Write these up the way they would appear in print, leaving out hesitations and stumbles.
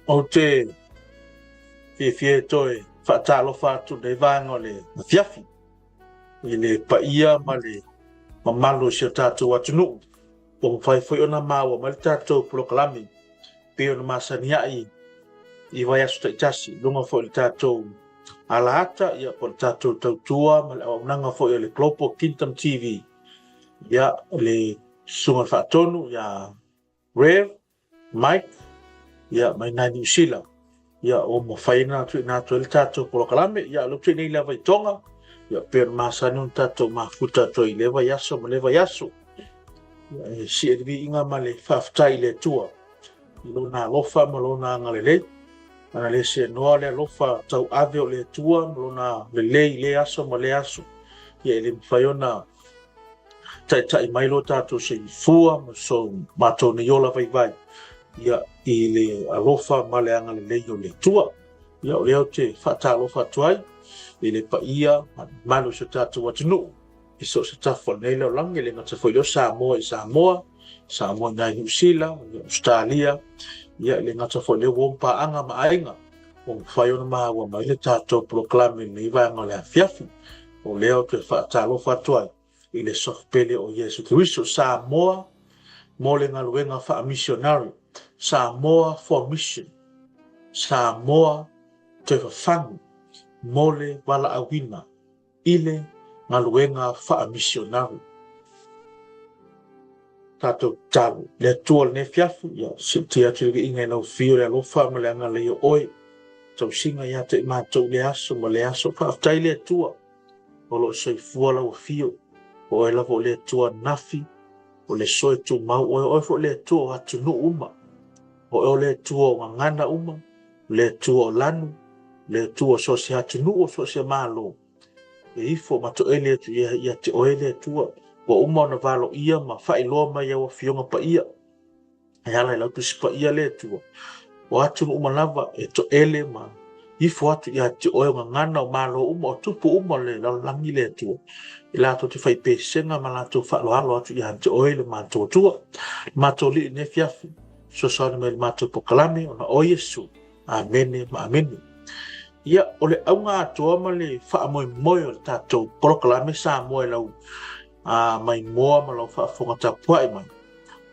Ou te fiafia e toe faatalofa atu i lenei vaega o le afiafi i le paia ma le mamalu o si o tatou atunuu ua mafai foi ona maua mai le tatou polokalame pei ona masani ai i vaiaso taitasi i luga foi o le tatou alaata ia po o le tatou tautua ma le auaunaga foi o le Global Kingdom TV. Ia, le Susuga Faatonu ia Rev Mike ia mai nai Niu Sila ia ua mafai ona tuuina atu ai le tatou polokalame ia o lea ua tuuina nei lava i Tonga ia pei ona masani ona tatou mafuta atu ai i lea vaiaso ma lea vaiaso. Ia e sie le viiga ma le faafetai i le Atua i lona alofa ma lona agalelei. Ana le seanoa le alofa tauave o le Atua ma lona lelei i lea aso ma lea aso, ia e le mafai ona taitai mai lo tatou soifua ma so matou nei ola vaivai ia i le alofa ma le agalelei o le Atua. Ia o lea ou te faatalofa atu ai i le paia ma le mamalu o si o tatou atunuu i so o se tafa o lenei lalolagi, e le gata foi i lea o Samoa i Samoa, Samoa i nai Niu Sila, Ausetalia, ia e le gata foi i lea ua o paaga ma aiga ua mafai ona maua mai le tatou polokalame i lenei vaega o le afiafi. O lea ou te faatalofa atu ai i le Suafa Pele o Iesu Keriso, Samoa mo le galuega faamisionari, Samoa for Mission, Samoa toe fafagu mo le valaauina i le galuega faamisionari. Tatou tatalo, Le Atua o lenei afiafi, ia siitia atu le viiga i lau afio le alofa ma le agalelei o oe, tausiga ia te i matou i lea aso ma lea aso. Faafetai le Atua o lo o soifua lau afio, o oe lava o le Atua ananafi, o le aso e tumau oe, o oe foi o le Atua o atunuu uma, o oe o le Atua o gagana uma, o le Atua o lanu, o le Atua o so o se atunuu, o so o se Malo, e ifo ma toele atu ia ia te oe le Atua, ua uma ona valoia ma faailoa mai au Afioga Paia, e ala i lau Tusi Paia le Atua, o atunuu uma lava e toele ma ifo atu ia te oe o gagana o Malo uma, o tupu uma o le lalolagi le Atua, i latou te faipesega ma latou faaaloalo atu ia te oe le matou Atua. Le matou Alii i lenei afiafi, fesoasoani mai i le matou polokalame ona o Iesu. Amene ma amene. Ia, o le auga atoa ma le faamoemoe o le tatou polokalame Samoa i lau a, maimoa ma lau faafofoga tapuai mai,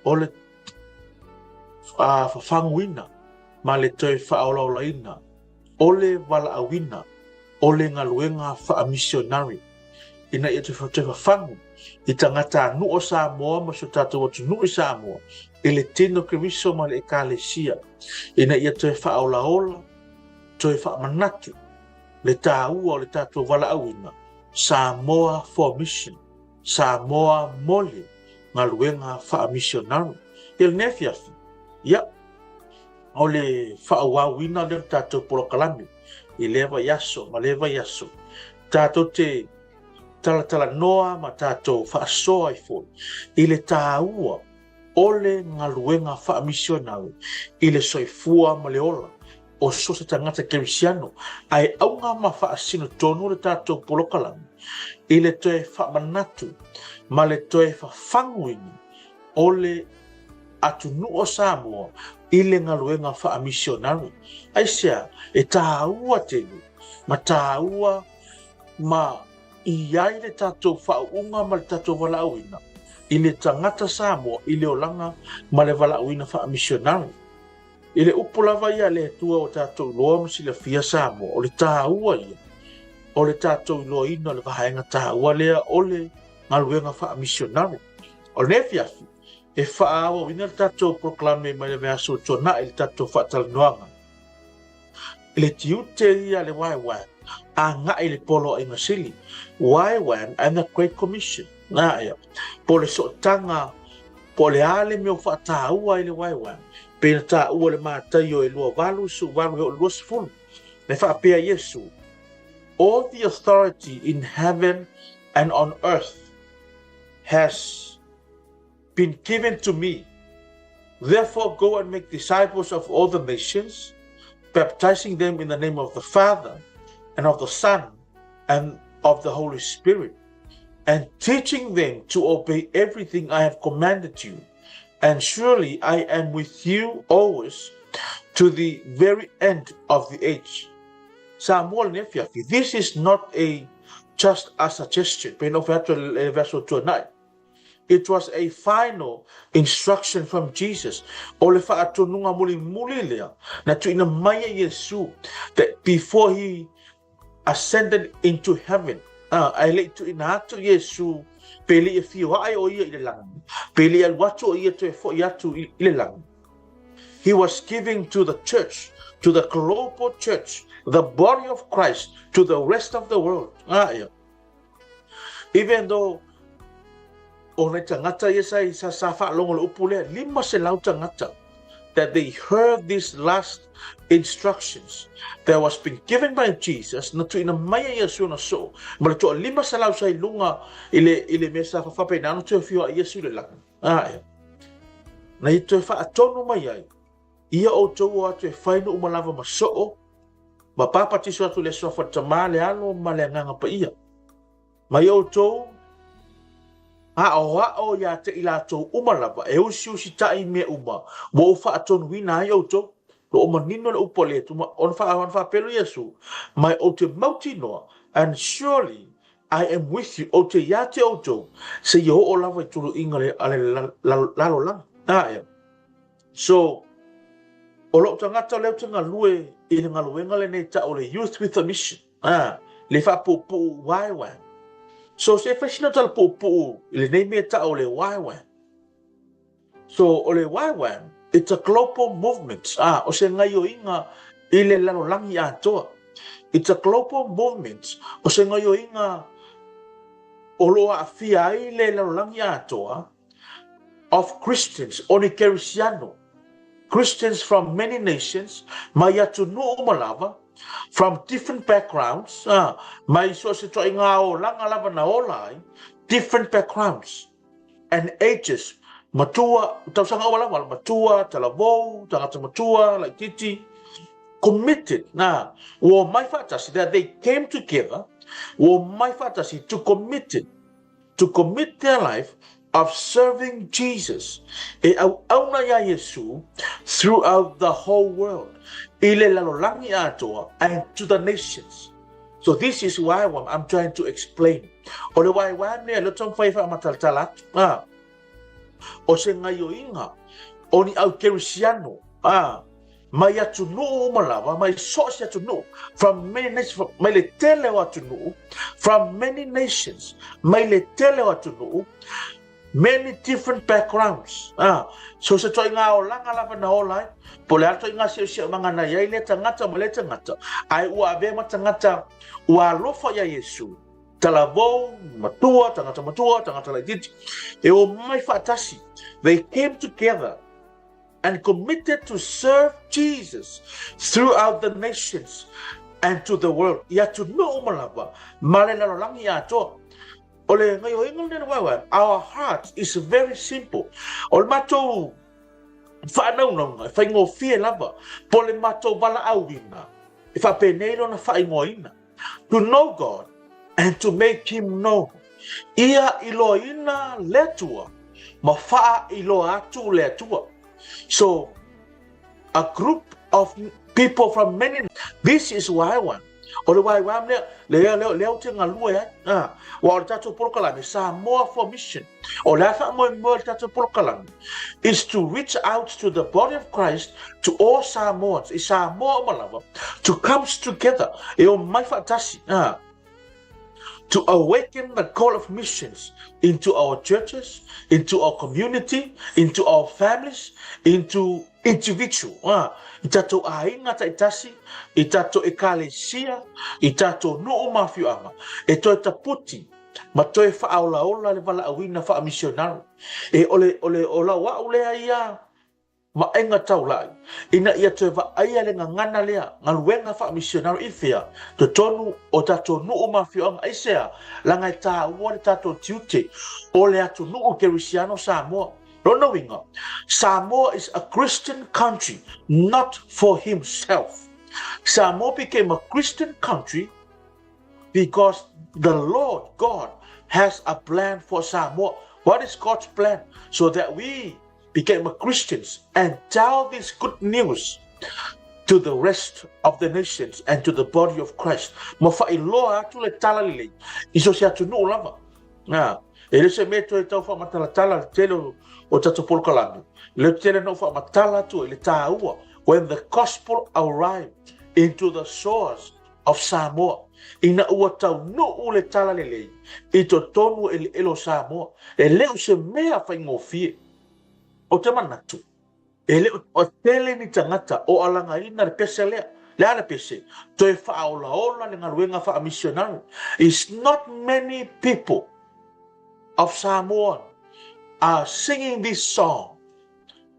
o le a, fafaguina ma le toe faaolaolaina o le valaauina o le galuega faamisionari ina ia toe fafagu i tagatanuu o Samoa ma si o tatou atunuu i Samoa i le tino Keriso ma le Ekalesia ina ia toe faaolaola, toe faamanatu le taua o le tatou valaauina Samoa for Mission, Samoa mo le galuega faamisionari. Ia lenei afiafi, ia, o le faaauauina lea o le tatou polokalame i lea vaiaso ma lea vaiaso, tatou te talatalanoa ma tatou faasoa ai foi i le taua o le galuega faamisionari i le soifua ma le ola o so o se tagata kerisiano, ae auga ma faasino tonu le tatou polokalame i le toe faamanatu ma le toe fafaguina o le atunuu o Samoa i le galuega faamisionari. Aisea? E taua tele ma taua ma i ai le tatou faauuga ma le tatou valaauina i le tagata Samoa i le olaga ma le valaauina faamisionari. I le upu lava ia a le Atua ua tatou iloa ma silafia Samoa, o le taua ia o le tatou iloaina o le vaega taua lea o le galuega faamisionari. O lenei afiafi, e faaauauina le tatou polokalame mai le vaiaso ua tuanai i le tatou faatalanoaga i le tiute ia a le YWAM agai i le Poloaiga Sili, YWAM and the Great Commission. Nā ia, po o le sootaga, po o le a le mea o faataua ai le YWAM, pei na taua i le Mataio e 28, 18 e oo i le 20. Na faapea Iesu, All the authority in heaven and on earth has been given to me. Therefore go and make disciples of all the nations, baptizing them in the name of the Father and of the Son and of the Holy Spirit, and teaching them to obey everything I have commanded you. And surely I am with you always, to the very end of the age. Samoa lenei afiafi, this is not a just a suggestion, pei ona ou fai atu i le vaiaso ua tuanai. It was a final instruction from Jesus, o le faatonuga mulimuli lea na tuuina mai e Iesu that before he ascended into heaven, ae le i tuuina atu Iesu pe le i afio ae o ia i le lagi, pe le i alu atu o ia toe foi atu i le lagi. He was giving to the church, to the global church, the body of Christ, to the rest of the world. Ia. Even though o nai tagata ia sa sa, sa faalogo le upu lea, 500 tagata that they heard these last instructions that was been given by Jesus na tuuina mai e Iesu ona soo ma le toa-500 sa i luga i le, i le mea sa fafaapena ona toe afio ai Iesu i le lagi. Ia. Na ia toe faatonu mai ai, ia outou o atu e fai nuu uma lava ma soo, ma papatiso atu i le suafa o le Tama, le Alo ma le Agaga Paia. Ma ia outou aoao ia te i latou uma lava e usiusitai i mea uma ua ou faatonuina ai outou. Lo o manino le upu a le Atua, ona faapea lea o Iesu, mai ou te mautinoa, and surely I am with you, ou te ia te outou, seia oo lava i tuluiga a le lalolagi. Ia. So, o lou tagata lea ou te galue i le galuega lenei tau o le Youth with a Mission, le faapuupuu YWAM. So, se i fai sina tala puupuu i lenei mea tau o le YWAM. So, o le YWAM, it's a global movement, o se gaioiga i le lalolagi atoa. It's a global movement, o se gaioiga o lo o aafia ai le lalolagi atoa, of Christians, o ni Kerisiano, Christians from many nations, mai atunuu uma lava, from different backgrounds, mai so o se toaiga olaga lava na ola ai, different backgrounds and ages, matua, tausaga uma lava, matua, talavou, tagata matua, laitiiti, committed, na, ua omai faatasi, that they came together, ua omai faatasi to committed, to commit their life of serving Jesus, e auauna iā Iesu throughout the whole world, i le lalolagi atoa, and to the nations. So this is why I'm trying to explain. O le YWAM lea, lea ou te taumafai e faamatalatala atu. Ah, o se gaioiga o ni au Kerisiano, ah, mai atunuu uma lava, mai so o se atunuu, from many nations, from, mai le tele o atunuu, from many nations, mai le tele o atunuu, many different backgrounds. Ah, so se toaiga olaga lava na ola ai, po o le a le toaiga siosiomaga na i ai lea tagata ma lea tagata, ae ua avea ma tagata ua alofa iā Iesu, talavou, matua, tagata matua, tagata laitiiti, e omai faatasi. They came together and committed to serve Jesus throughout the nations and to the world, i atunuu uma lava ma le lalolagi atoa. O le gaioiga lenei o le YWAM, our heart is very simple. O le matou faanaunauga e faigofie lava, po o le matou valaauina e faapenei lona faaigoaina, to know God and to make him known. Ia iloaina le Atua ma faailoa atu le Atua. So, a group of people from many, this is YWAM. O le YWAM lea, lea, lea, lea ou te galue ai. Ah, aua o le tatou polokalame, Samoa for Mission. O le a faamoemoe o le tatou polokalame is to reach out to the body of Christ, to all Samoans, i Samoa uma lava, to comes together, e omai faatasi, ah, to awaken the call of missions into our churches, into our community, into our families, into individual, ah, i tatou aiga taitasi, i tatou ekalesia, i tatou nuu ma afioaga, e toe taputi ma toe faaolaola le valaauina faamisionari. E o le, o le, o lau au lea ia vaaiga taulai, ina ia toe vaaia le gagana lea, galuega faamisionari i fea, totonu o tatou nuu ma afioaga. Aisea? Leaga e taua le tatou tiute o le atunuu Kerisiano Samoa. Lona uiga, Samoa is a Christian country not for himself. Samoa became a Christian country because the Lord God has a plan for Samoa. What is God's plan? So that we became Christians and tell this good news. to the rest of the nations and to the body of Christ. Ma faailoa atu le talalelei i so o se atunuu lava. Na, e le o se mea toe tau faamatalatala le tele o tatou polokalame. Le tele na ou faamatala atu ai le taua when the gospel arrived into the shores of Samoa, ina ua taunuu le talalelei i totonu o eleele o Samoa, e le o se mea faigofie. Ou te manatu, e le o tele ni tagata o alagaina le pese lea. Le a le pese? Toe faaolaola le galuega faamisionari. It's not many people of Samoa are singing this song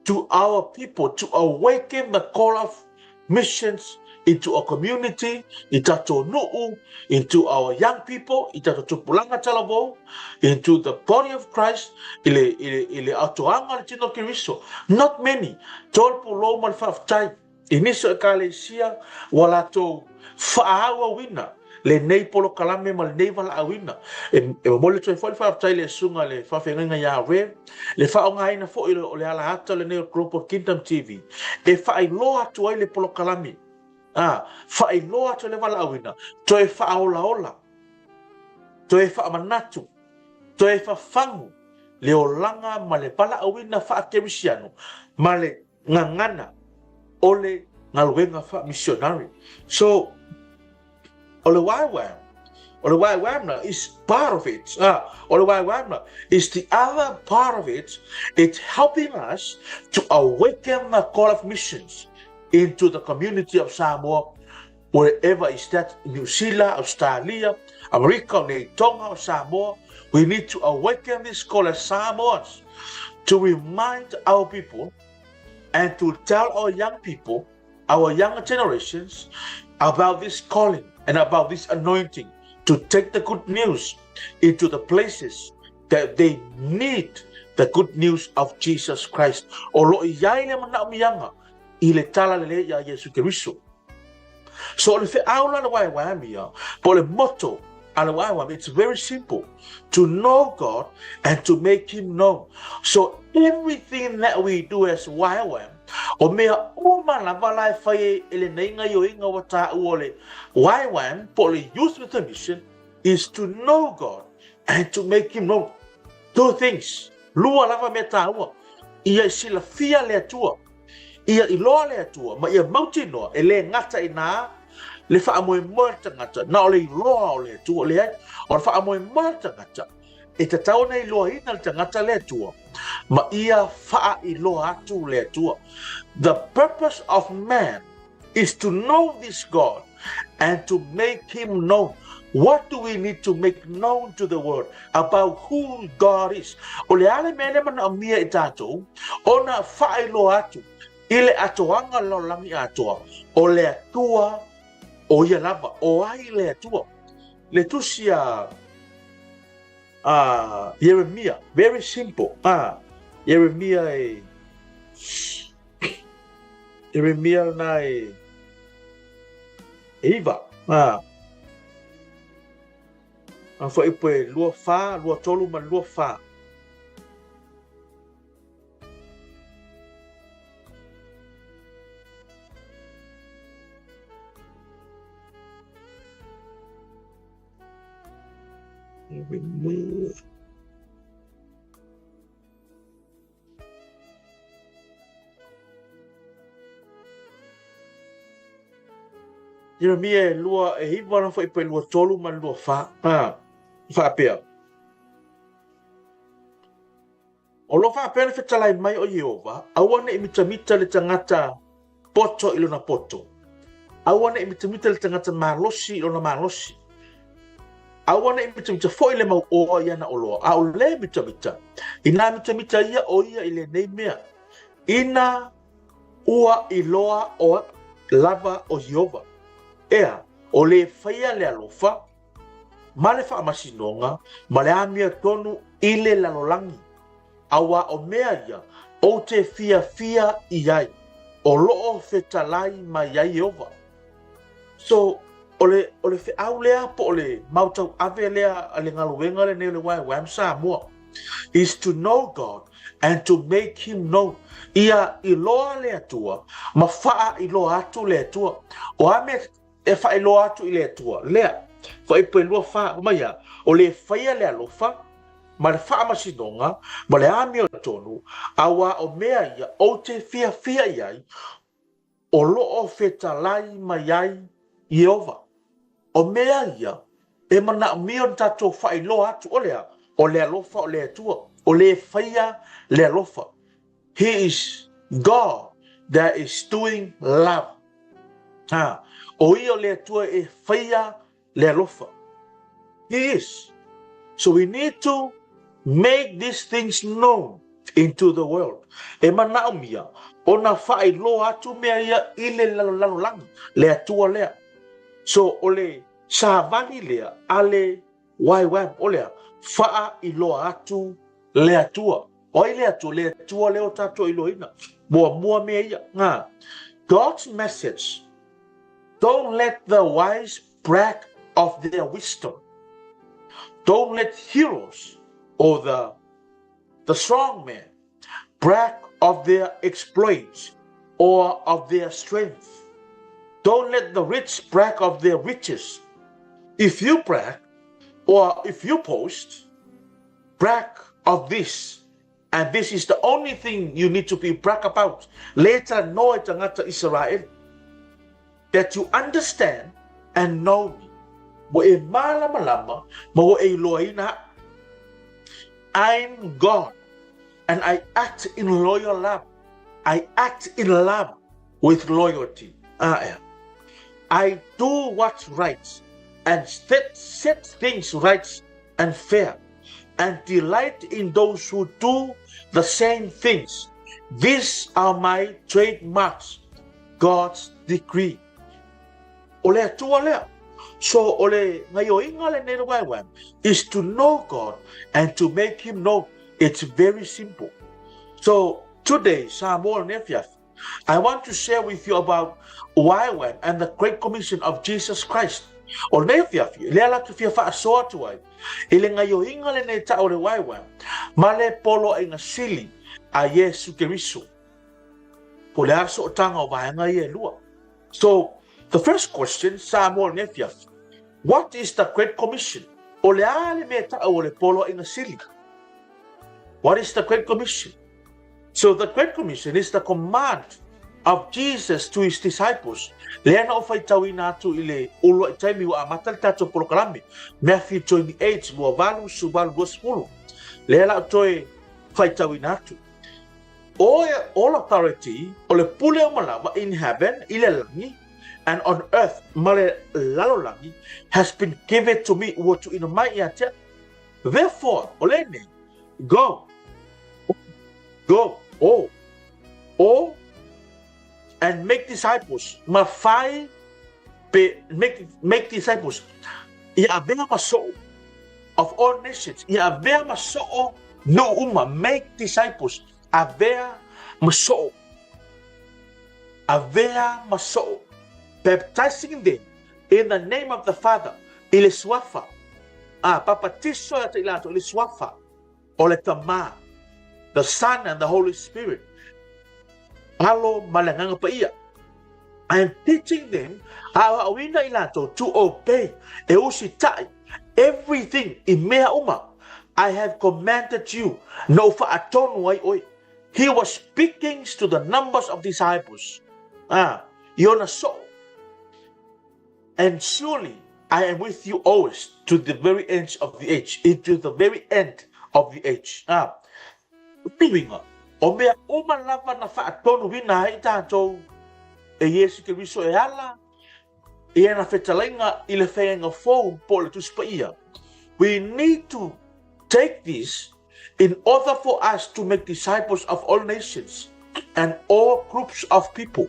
to our people to awaken the call of missions into our community, i tatou nuu, into our young people, i tatou tupulaga talavou, into the body of Christ, i le, i le, i le atoaga o le tino o Keriso. Not many. Tolu pulou ma le faafetai. I nisi o ekalesia ua latou faaauauina lenei polokalame ma lenei valaauina. E, e momoli atu ai foi le faafetai i le Susuga i le Faafeagaiga ia Rev, le faaaogaina foi o le ala ata lenei o Global Kingdom TV e faailoa atu ai le polokalame, a, faailoa atu ai le valaauina, toe faaolaola, toe faamanatu, toe fafagu le olaga ma le valaauina faakerisiano ma le gagana o le galuega faamisionari. So, o le YWAM, o le YWAM na is part of it. Ah, o le YWAM na is the other part of it. It's helping us to awaken the call of missions into the community of Samoa wherever is that, New Zealand, Australia, America, o nei Tonga, o Samoa. We need to awaken this call as Samoans to remind our people and to tell our young people, our younger generations, about this calling and about this anointing to take the good news into the places that they need the good news of Jesus Christ. O lo o i ai le manaomiaga i le talalelei iā Iesu Keriso. So o le feau la le YWAM ia, po o le motto a le YWAM, it's very simple. To know God and to make Him known. So everything that we do as YWAM, o mea uma lava la e fai e lenei gaioiga ua taua o le YWAM, po o le Youth with a Mission, is to know God and to make Him known. Two things. Lua lava mea taua. Ia i silafia le Atua. Ia iloa le Atua ma ia mautinoa e le gata inā le faamoemoe o le tagata, na o le iloa o le Atua, leai, o le faamoemoe o le tagata, e tatau ona iloaina le tagata le Atua, ma ia faailoa atu le Atua. The purpose of man is to know this God and to make him known. What do we need to make known to the world about who God is? O le a le mea lea manaomia e tatou ona faailoa atu i le atoaga lalolagi atoa o le Atua o ia lava, o ai le Atua. Le tusi a a Ieremia, very simple. A Ieremia e Ieremia lena e 9. A A fuaiupu e 24, 23 ma le 24. Ieremia e lua, e 9 lana fuaiupu e 23 ma le 24. A, faapea. O lo o faapea le fetalai mai o Ieova, Aua ne i mitamita le tagata poto i lona poto, aua ne i mitamita le tagata malosi i lona malosi, aua ne i mitamita foi le mauoa i ana oloa, a o le mitamita, inā mitamita ia o ia i lenei mea, ina ua iloa o lava o Ieova. Ea, o le faia le alofa, ma le faamasinoga, ma le amiotonu i le lalolagi, auā o mea ia ou te fiafia i ai, o lo o fetalai mai ai Ieova. So, o le, o le feau lea po o le mau tauave lea a le galuega lenei o le YWAM Samoa. is to know God and to make him known. Ia iloa le Atua ma faailoa atu le Atua. O a mea e faailoa atu i le Atua? Lea, Fuaiupu 2 4, mai a, o le faia le alofa ma le faamasinoga ma le amiotonu, auā o mea ia ou te fiafia i ai, o lo o fetalai mai ai Ieova. O mea ia e manaomia ona tatou faailoa atu, o le a? O le alofa o le Atua, o le faia le alofa. He is God that is doing love. Ha, o ia o le Atua e faia le alofa. He is. So we need to make these things known into the world. E manaomia ona faailoa atu mea ia i le lalolagi, le Atua lea. So o le savali lea a le YWAM, o lea, faailoa atu le Atua. O ai le Atua? Le Atua lea o tatou iloaina. Muamua mea ia. Ngā. God's message. Don't let the wise brag of their wisdom. Don't let heroes or the strong men brag of their exploits or of their strength. Don't let the rich brag of their riches. If you brag or if you boast, brag of this. And this is the only thing you need to be brag about. Later, know e tagata Israel that you understand and know me. Ua e malamalama ma ua e iloaina I'm God and I act in loyal love. I act in love with loyalty. I do what's right and set things right and fair, and delight in those who do the same things. These are my trademarks, God's decree. O le Atua lea. So o le gaoioiga lenei le YWAM is to know God and to make him known. It's very simple. So today, Samoa lenei afiafi, I want to share with you about YWAM and the Great Commission of Jesus Christ. O lenei afiafi, lea la te fia faasoa atu ai, i le gaoioiga lenei ta'u o le YWAM, ma le poloaiga sili a Iesu Keriso. Po o le a sootaga o vaega ia e lua? So, the first question, Samoa lenei afiafi, what is the Great Commission? O le a le mea ta'u o le poloaiga sili? What is the Great Commission? So the Great Commission is the command of Jesus to his disciples. Lea na ou faitauina atu i le uluai taimi ua amata le tatou polokalame, Matthew 28, 28, 18, 20. Lea la ou toe faitauina atu. All authority, o le pule uma lava, in heaven, i le lagi, and on earth, ma le lalolagi, has been given to me, ua tuuina mai ia te au. Therefore, o lenei, go, go, o, o, and make disciples, ma fai, pe, make disciples, ia avea ma soo, of all nations, ia avea ma soo nuu uma, make disciples, avea ma soo, avea ma soo, baptizing them in the name of the Father, i le suafa, a, papatiso ia te i latou i le suafa o le Tama, the Son and the Holy Spirit, Alo ma le Agaga Paia. I am teaching them, aoaoina i latou, to obey, e usitai, everything, i mea uma, I have commanded you, na ou faatonu ai oe. He was speaking to the numbers of disciples, a, i ona soo. And surely I am with you always to the very end of the age, into the very end of the age. A, uiga, o mea uma lava na faatonuina ai tatou e Iesu Keriso e ala i ana fetalaiga i le feagaiga fou po o le Tusi Paia. We need to take this in order for us to make disciples of all nations and all groups of people.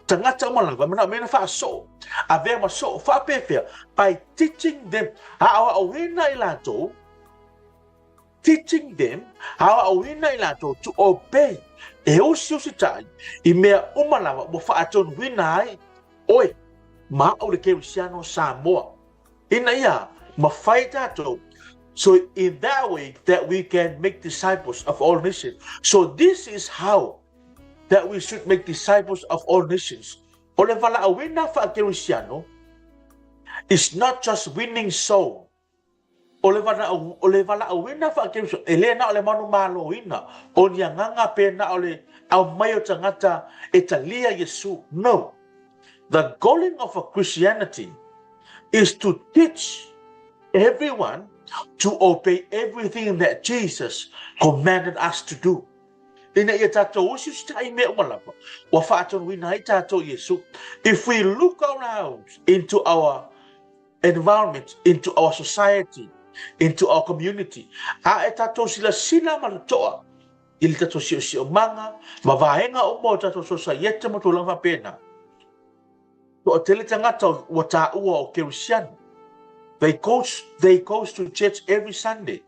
Tagata uma lava, manao mea na faasoo, avea ma soo, faapefea, by teaching them, aoaoina i latou, teaching them, aoaoina i latou to obey, e usiusitai i mea uma lava ua faatonuina ai oe ma au le kerisiano Samoa. Ina ia mafai tatou So in that way that we can make disciples of all nations. So this is how that we should make disciples of all nations. O le valaauina faakerisiano is not just winning soul. O le o le valaauina faakerisiano, e le na o le manumaloina o ni agaga pe na o le aumai o tagata e talia Iesu. No. The calling of a Christianity is to teach everyone to obey everything that Jesus commanded us to do. Ina ia tātou usiusitaʻi i mea uma lava ua faatonuina ai tātou e Iesu. If we look around into our environment, into our society, into our community, a e tātou silasila ma le toa i le tātou siosiomaga ma vaega uma o tātou sosaiete ma tulaga faapena. Toatele tagata ua taua o Kerisiano. They goes to church every Sunday.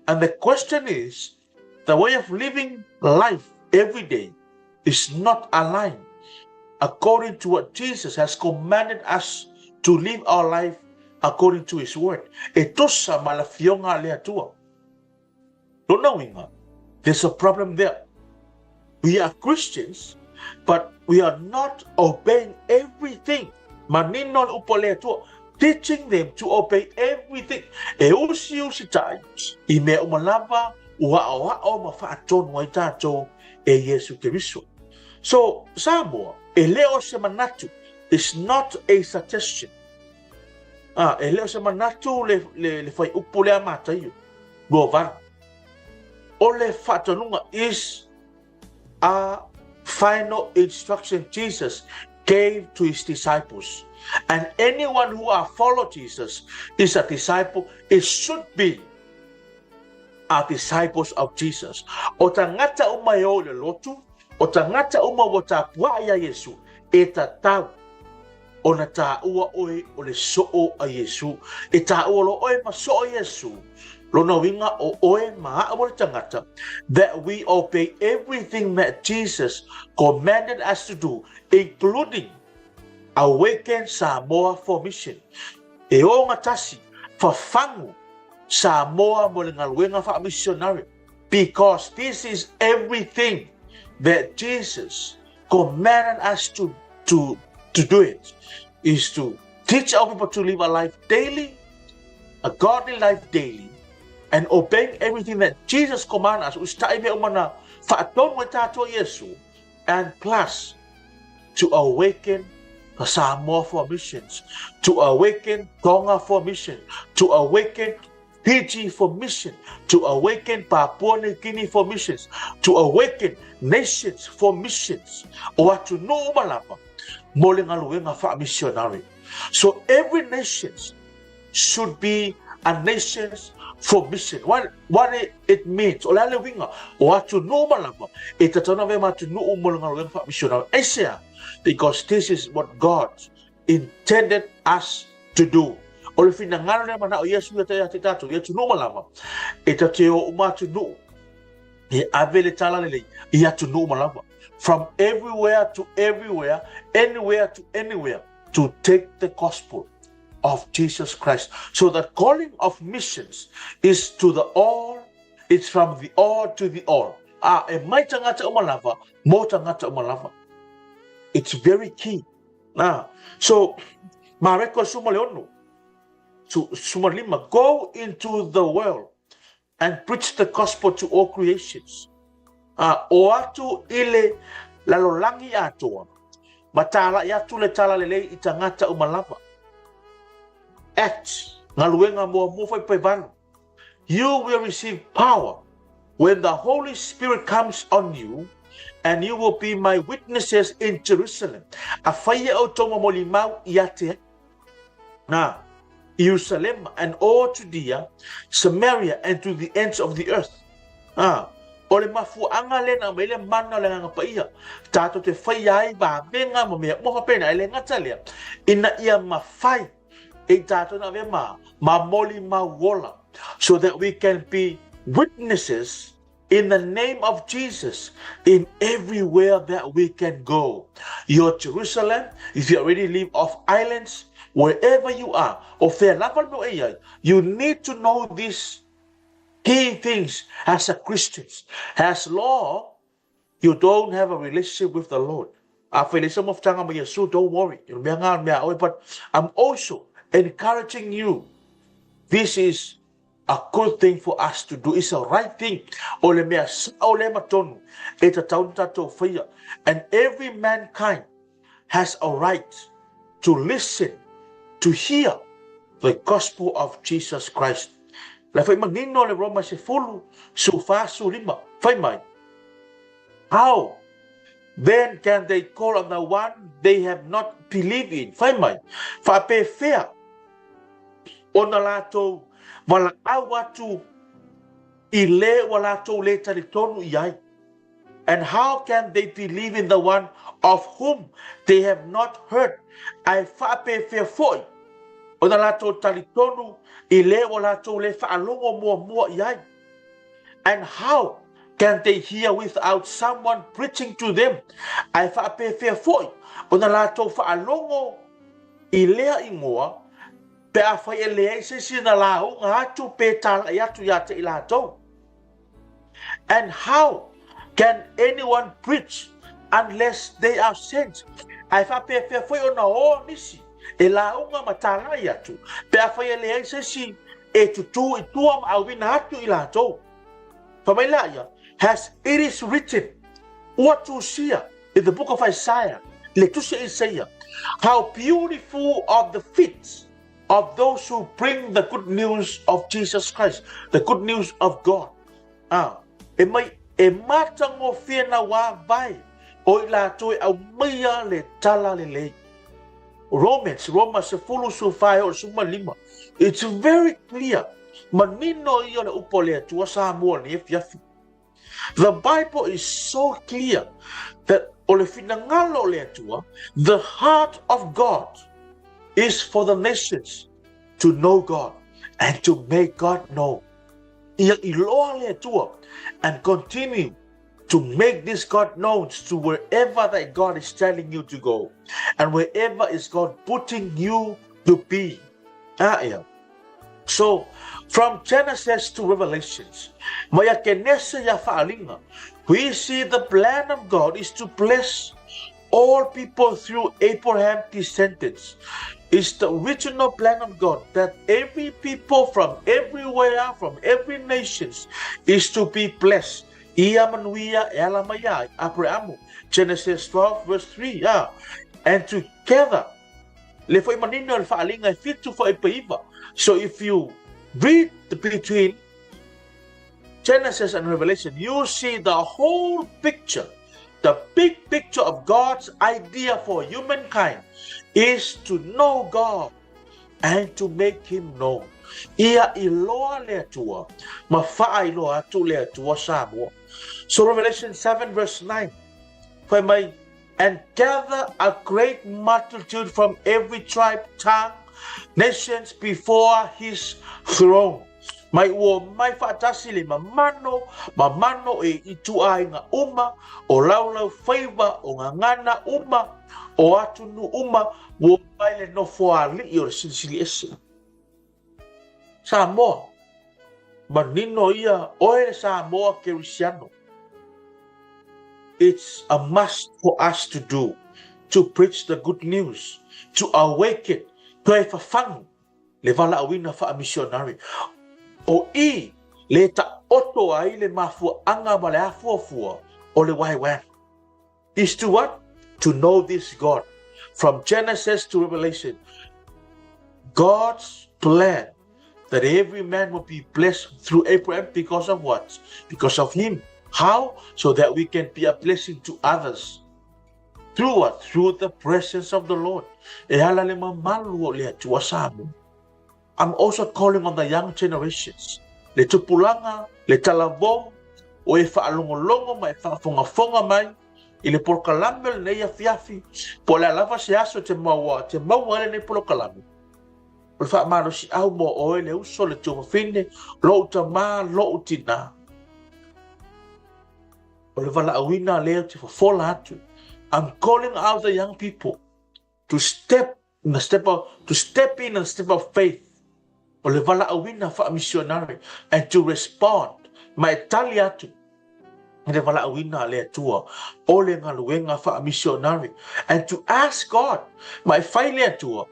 And the question is, the way of living life every day is not aligned according to what Jesus has commanded us to live our life according to his word. E tusa ma le afioga a le Atua. Lona uiga, there's a problem there. We are Christians, but we are not obeying everything. Manino le upu a le Atua, teaching them to obey everything. E usiusitai i mea uma lava ua aoao ma faatonu ai tātou e Iesu Keriso. So, Samoa, e le o se manatu, is not a suggestion. Ah, e le o se manatu le fuaiupu lea Mataio 28. O le faatonuga is a final instruction Jesus gave to his disciples. And anyone who are follow Jesus is a disciple. It should be are disciples of Jesus. O tagata uma e o i le lotu, o tagata uma ua tapuaʻi iā Iesu, e tatau ona taua oe o le soo a Iesu. E taua loa oe ma soo Iesu, lona uiga o oe ma aʻu o le tagata, that we obey everything that Jesus commanded us to do, including awaken Samoa for mission. E ogatasi, fafagu Samoa mo le galuega faamisionare, because this is everything that Jesus commanded us to do it, is to teach our people to live a life daily, a godly life daily, and obeying everything that Jesus commanded us, usitaʻi mea uma na faatonu ai tātou e Iesu, and plus to awaken the Samoa for missions, to awaken Tonga for mission, to awaken Fiji for mission, to awaken Papua New Guinea for missions, to awaken nations for missions. O atunuu uma lava mo le galuega faamisionare. So every nations should be a nations for mission. What it means, o le a le uiga, o atunuu uma lava, e tatau ona avea ma atunuu mo le galuega faamisionare. Aisea? Because this is what God intended us to do. O le finagalo lea manao Iesu ia te tātou, i atunuu uma lava, e tatou te o uma atunuu, e ave le talalelei i atunuu uma lava. From everywhere to everywhere, anywhere to anywhere, to take the gospel of Jesus Christ. So the calling of missions is to the all, it's from the all to the all. Ah, e mai tagata uma lava, mo tagata uma lava. It's very key. Ah, so, Mareko 16, 15, go into the world and preach the gospel to all creations. Ah, o atu i le lalolagi atoa, ma talaʻi atu le talalelei i tagata uma lava. Acts, Galuega Muamua 8. You will receive power when the Holy Spirit comes on you, and you will be my witnesses in Jerusalem. Afai e outou ma molimau ia te na Ierusalema and all Judea, Samaria and to the ends of the earth. Ah, o le mafuaaga lea na aumai ai le mana o le Agaga Paia, tātou te faia ai vavega ma mea uma faapena, e le gata lea, ina ia mafai e i tātou na avea ma molimau ola, so that we can be witnesses in the name of Jesus in everywhere that we can go. Your Jerusalem, if you already live off islands, wherever you are, o whea lava le mea o e ai, you need to know this. key things as a Christians. As long you don't have a relationship with the Lord, afai leai se mafutaga ma Iesu, don't worry, o le mea nga o le mea a oe, but I'm also encouraging you, this is a good thing for us to do, it's a right thing, o le mea sao lea ma tonu e tatau ona tatou faia, and every mankind has a right to listen, to hear the gospel of Jesus Christ. La fai manino le Roma 10, 14, 15, fai mai, How then can they call on the one they have not believed in? Fai mai, faapefea ona latou valaau atu i le ua latou le talitonu i ai? And how can they believe in the one of whom they have not heard? Ae faapefea foi ona latou talitonu i le ua latou le faalogo muamua i ai? And how can they hear without someone preaching to them? Ae faapefea foi ona latou faalogo i lea ingoa pe afai e leai se isi na lauga atu pe talai atu ia te i latou? And how can anyone preach unless they are sent? Ae faapefea foi ona o nisi e lauga ma talai atu pe afai e leai se isi e tutū i tua ma auina atu i latou? Fai mai laia, As it is written, ua tusia in the book of Isaiah, le tusi a Isaia, how beautiful are the feet of those who bring the good news of Jesus Christ, the good news of God. Ah, e mai e matagofie na wā vai o i latou e aumaia le tala lelei. Romans, Roma 10 14 e oo i le 15. It's very clear. Manino ia o le upu a le Atua Samoa i lenei afiafi. The Bible is so clear that o le finagalo o le Atua, the heart of God is for the nations to know God and to make God known. Ia iloa le Atua and continue to make this God known to wherever that God is telling you to go and wherever is God putting you to be. Ah, yeah. So, from Genesis to Revelations, mai a Kenese ia Faalinga, we see the plan of God is to bless all people through Abraham descendants. It's the original plan of God that every people from everywhere, from every nations, is to be blessed. Ia manuia e ala mai ai Aperahama. Genesis 12 verse 3. Yeah. And together, le foi manino le faalinga e 7 foi pe 9. So if you read the between Genesis and Revelation, you see the whole picture. The big picture of God's idea for humankind is to know God and to make him known. Ia iloa le Atua, ma faailoa atu le Atua Samoa. So Revelation 7 verse 9, fai mai, and gather a great multitude from every tribe, tongue, nations before his throne. Mai ua omai faatasi le mamano, mamano e ituaiga uma, o laulau faiva, o gagana uma, o atunuu uma, ua omai le nofoalii o le Silisili Ese. Samoa, manino ia oe le Samoa Kerisiano. It's a must for us to do, to preach the good news, to awaken, toe fafagu le valaauina faamisionari. O i le taoto ai le mafuaaga ma le afuafua o le YWAM. Is to what? To know this God. From Genesis to Revelation, God's plan that every man will be blessed through Abraham because of what? Because of him. How? So that we can be a blessing to others. Through what? Through the presence of the Lord. E ala le mamalu o le Atua Samoa. I'm also calling on the young generations, le tupulaga, le talavou, o e faalogologo ma e faafogafoga mai i le polokalame o lenei afiafi, po o le a lava se aso e te maua, te maua ai lenei polokalame. O le faamalosiau mo oe le uso, le tuafafine, lou tamā, lou tinā. O le valaauina lea ou te fofola atu. I'm calling out the young people to step in the step of, to step in and step of faith. O le valaauina faamisionare, and to respond, ma e tali atu i le valaauina a le Atua o le galuega faamisionare, and to ask God, ma e fai le Atua,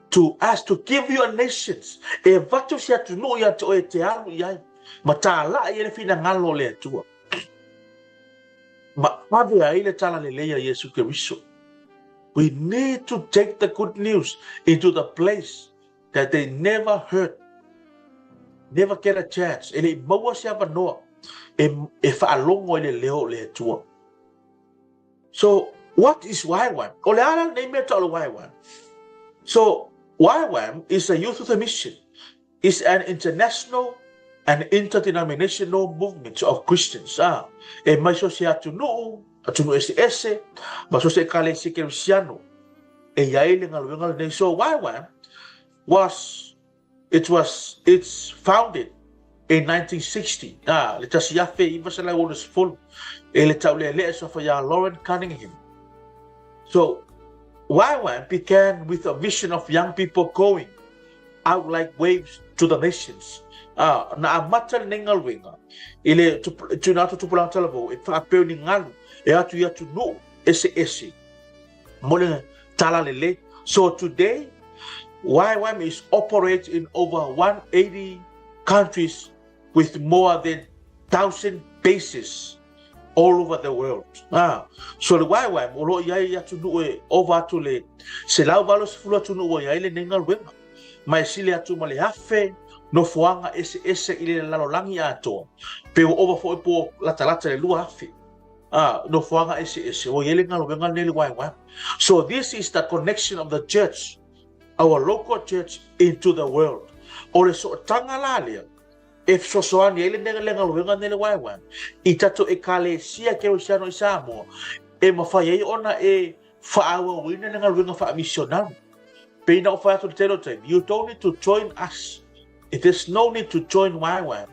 to ask to give you a nations, e avatu se atunuu ia te oe e te alu i ai, ma talai ai le finagalo o le Atua, ma ave ai le talalelei a Iesu Keriso. We need to take the good news into the place that they never heard, never get a chance, e le i maua se avanoa e, e faalogo ai le leo o le Atua. So, what is YWAM? O le a lenei mea tau o le YWAM? So, YWAM is a youth with a mission. Is an international and interdenominational movement of Christians. Ah, e mai so se atunuu, atunuu eseese, ma so se ekalesia kerisiano. E i ai le galuega lenei. So, YWAM was, it was, it's founded in 1960, ah, le 1960, e le taulealea e suafa ia Loren Cunningham. So, YWAM began with a vision of young people going out like waves to the nations. Ah, na amata lenei galuega i le tuuina atu o tupulaga talavou e faapea ni galu e atu i atunuu eseese mo le talalelei. So today, YWAM is operate in over 180 countries with more than 1,000 bases all over the world. Ah, so le YWAM o lo o i ai i atunuu e ova atu le 180 atunuu ua i ai lenei galuega. Ma e sili atu ma le 1,000 nofoaga eseese i le lalolagi atoa, pe ua ova foi po ua latalata i le 2,000. Ah, nofoaga eseese ua i ai le galuega lenei le YWAM. So this is the connection of the church, our local church into the world. O le sootaga la lea e fesoasoani ai le galuega lenei le YWAM i tatou Ekalesia Kerisiano i Samoa e mafai ai ona e faaauauina le galuega faamisionari. Pei na ou fai atu i le tele o taimi, you don't need to join us. There's no need to join YWAM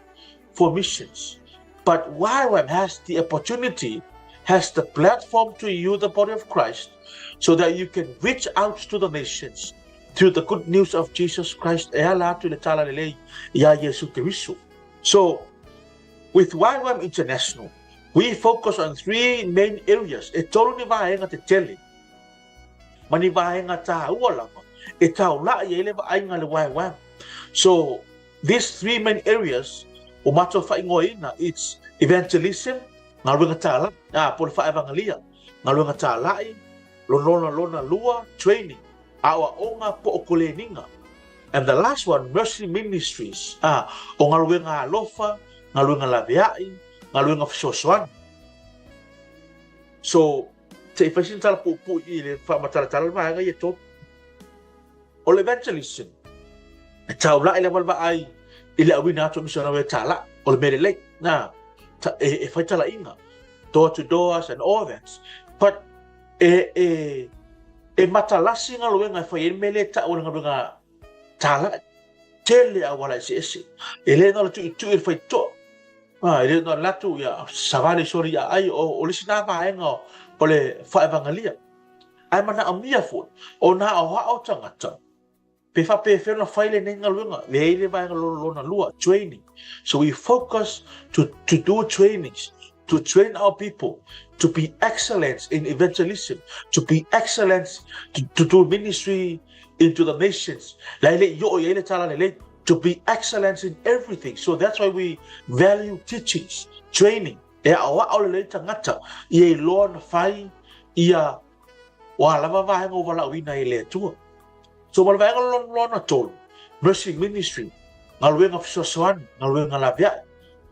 for missions. But YWAM has the opportunity, has the platform to you, the body of Christ, so that you can reach out to the nations through the good news of Jesus Christ e ala atu i le talalelei iā Iesu Keriso. So, with YWAM International, we focus on three main areas, e tolu ni vaega tetele, ma ni vaega tāua lava, e taola'i ai le vaaiga a le YWAM. So, these three main areas o matou whaingoaina, it's evangelism, galuega tāla'i, ā, po o le whaevangalia, galuega tāla'i, lona lona lua, training, aoaoga po o koleniga. And the last one, mercy ministries, ā, o galuega alofa, galuega lavea'i, galuega fesoasoani. So, se i fai sina tala puupuu i le faamatalatala le vaega ia e tolu. O le evangelism, e taula'i lava le vaai i le auina atu o misionare e tāla'i, o le mea lelei, nā, e, e fai talaiga, door to doors and all that. But e, e, e matalasi galuega e fai ai le mea lea e ta'u o le galuega tāla'i. Tele auala eseese. E le na o le tuitui i le faitotoa. Ah, e le na o le atu ia savali soli ia ai o, o le isi nā vaega o, o le whaevangalia. Ae manaomia foi, o nā aoao tagata, pe faapefea ona fai lenei galuega, leai le vaega lona lua, training. So we focus to, to do trainings, to train our people to be excellent in evangelism, to be excellent to, to do ministry into the nations. Lai le i oo i ai le talalelei, to be excellent in everything. So that's why we value teachings, training. E aoao lelei tagata ia iloa ona fai ia ua lava vaega ua valaauina e le Atua. So ma le vaega lona tolu, Mercy Ministry, galuega fesoasoani, galuega laveai.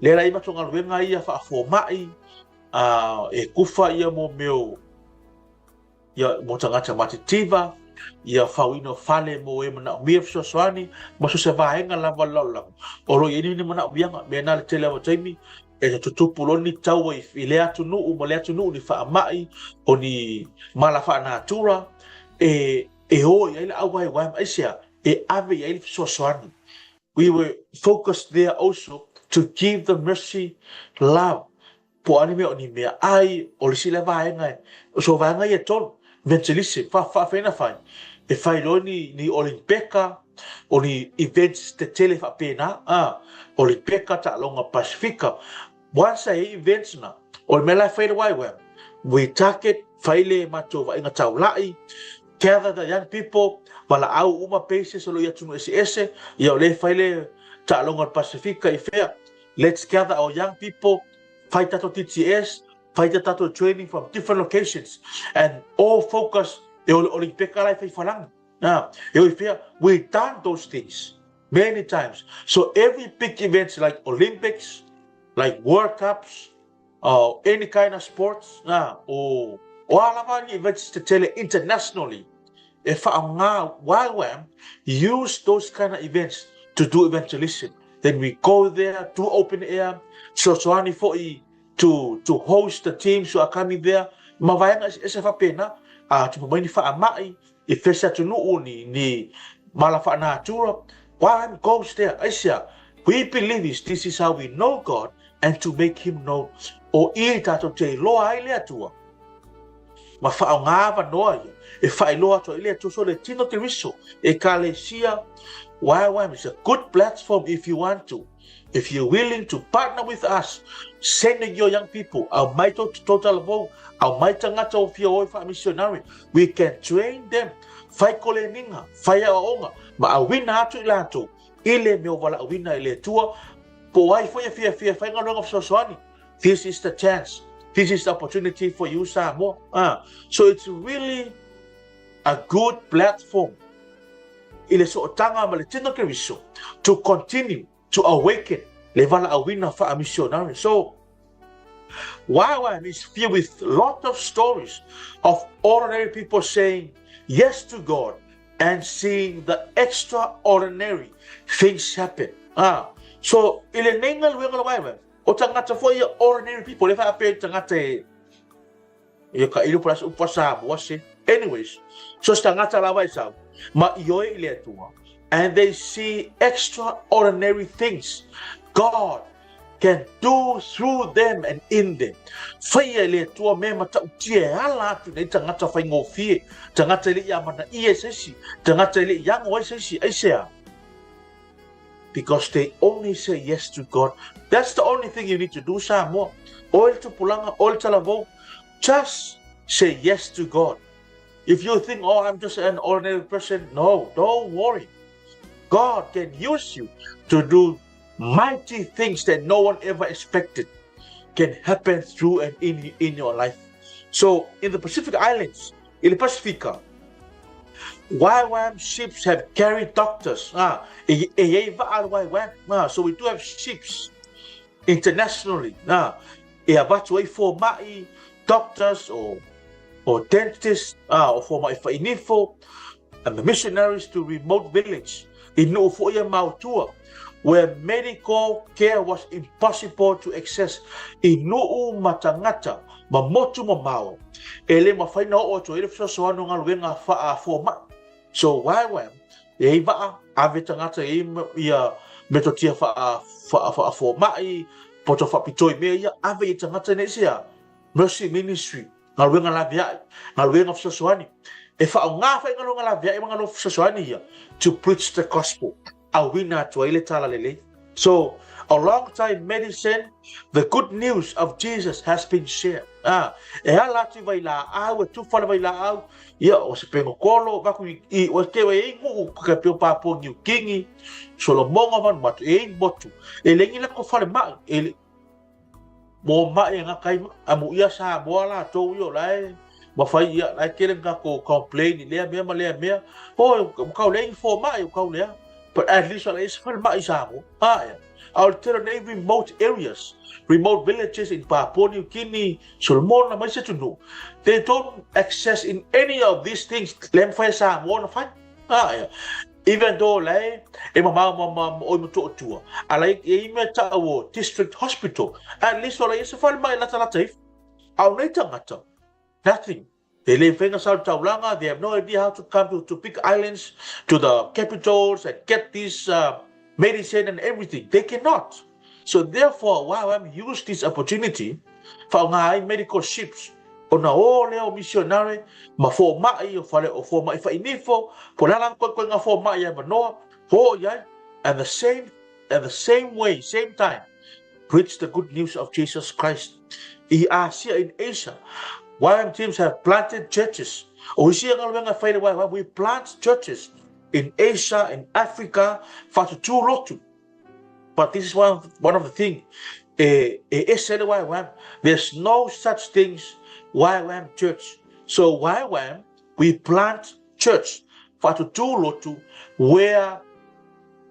Lea la i matou galuega ia faafoma'i, e kufa ia mo mea o ia mo tagata matitiva, ia fauina o fale mo e manaomia fesoasoani, ma so o se vaega lava o le lalolagi o lo o i ai ni manaomiaga. Mea na le tele lava o taimi e tutupu loa ni taua i lea atunuu ma lea atunuu, ni faamai, o ni mala faanatura, e, e o i ai le auwaewae ma aisea, e ave i ai le fesoasoani. We were focused there also to give the mercy, love, po o a ni mea, o ni meaai, o le isi lea vaega e, o so vaega ia e tolu, evangelism, fa, faafeina fai, e fai loa ni, ni olimpeka, O ni events tetele faapena, a, o le peka taaloga Pasifika. Once e i ai events na, o le mea la e fai e le YWAM, we target, fai le matou vaaiga taulai, gather the young people, valaau uma bases o lo o i atunuu eseese, ia o lea e fai le taaloga o le Pasifika i fea, let's gather our young people, fai tatou TTS, fai ta tatou training from different locations and all focus e o le Olympic la e fai falagi. Na, e oi fea, we done those things many times. So every big events like Olympics, like World Cups, or any kind of sports, na, o o a lava ni events tetele internationally, e whaonga YWAM use those kind of events to do evangelism. Then we go there, do open air, fesoasoani foi to host the teams who are coming there, ma vaega eseese faapena, a tupu mai ni faamai i fea se atunuu, ni mala faanatura, YWAM goes there. Aisea? We believe is this is how we know God and to make him known. O i tatou te iloa ai le Atua ma faaaoga avanoa ia e faailoa atu ai le Atua. So le tino Keriso, Ekalesia, YWAM is a good platform if you want to. If you're willing to partner with us, send your young people, aumai tou talavou, aumai tagata o fia o e faa-missionary. We can train them, fai koleniga, fai aoaoga, ma auina atu i latou i le mea o valaauina e le Atua. Po o ai foi e fiafia e fai galuega fesoasoani, this is the chance. This is the opportunity for you, Samoa. Ah, so it's really a good platform i le sootaga ma le tino Keriso to continue to awaken le valaauina faa-missionary. So, YWAM is filled with lot of stories of ordinary people saying yes to God and seeing the extraordinary things happen. Ah, so i lenei galuega le YWAM, o tagata foi ia ordinary people, le faapea tagata e ia ka ilu pala upu a Samoa se. Anyways, so se tagata lava e sau, ma ioe i le Atua, and they see extraordinary things God can do through them and in them. Faia e le Atua mea matautia e ala atu nei tagata faigofie, tagata e le i amanaia e se isi, tagata e le i ago ai se isi, aisea? Because they only say yes to God. That's the only thing you need to do, Samoa. Oe le tupulaga, oe le talavou, just say yes to God. If you think, "Oh, I'm just an ordinary person," no, don't worry. God can use you to do mighty things that no one ever expected can happen through and in your life. So, in the Pacific Islands, in the Pasifika, YWAM ships have carried doctors. Ah, e e e vaa le YWAM. Ah, so we do have ships internationally. Ah, e avatu ai fomai, doctors or dentists, ah, o fomai fainifo, and the missionaries to remote village i nuu foi e mautua where medical care was impossible to access, i nuu ma tagata ma motu mamao e le mafai ona oo atu ai le fesoasoani o galuega faafomai. So YWAM e ai vaa ave tagata e ia metotia faafomai, poto faapitoa i mea ia ave i tagata nei sea Mercy Ministry, galuega laveai, galuega fesoasoani. E faaaoga foi galuega laveai ma galuega fesoasoani ia to preach the gospel, auina atu ai le talalelei. So, alongside medicine, the good news of Jesus has been shared. Ah, e ala atu i vailaau, e tufa le vailaau, ia, o se pengokolo, vaku i, o te e i nguu, ka peo Papua New Guinea, Solomonga Vanuatu, e i motu. E lengi la ko whare mai, e mo mai e ngā kai, a mo ia Samoa latou ia o la e mafai ia la e tele na tatou complain i lea mea ma lea mea, oh ua kau leai ni fomai ua kau lea, but at least o la e ese falemai i Samoa ae a o le tele o nei remote areas, remote villages in Papua New Guinea, Solomona ma isi atunuu, they don't access in any of these things le mafai e Samoa ona fai ae even though la e mamao ma oi Motootua, a la e i ai mea tau o district hospital, at least o la e ese falemai latalata ifo. A o nei tagata, nothing. E le mafai ona sau i le taulaga, they have no idea how to come to big islands, to the capitals and get this medicine and everything. They cannot. So therefore, YWAM use this opportunity, faaaoga ai medical ships. Ona o lea o misionare ma fomaʻi o fale o fomaʻi fainifo, po le ala koekoega fomaʻi avanoa, ho i ai, and the same at the same way, same time, preach the good news of Jesus Christ. I Asia, in Asia, YWAM teams have planted churches. O isi e galuega e fai le YWAM, we plant churches in Asia, in Africa, faatutū lotu. But this is one of the things, e ese le YWAM. There's no such things YWAM church. So YWAM, we plant church, faatutū lotu, where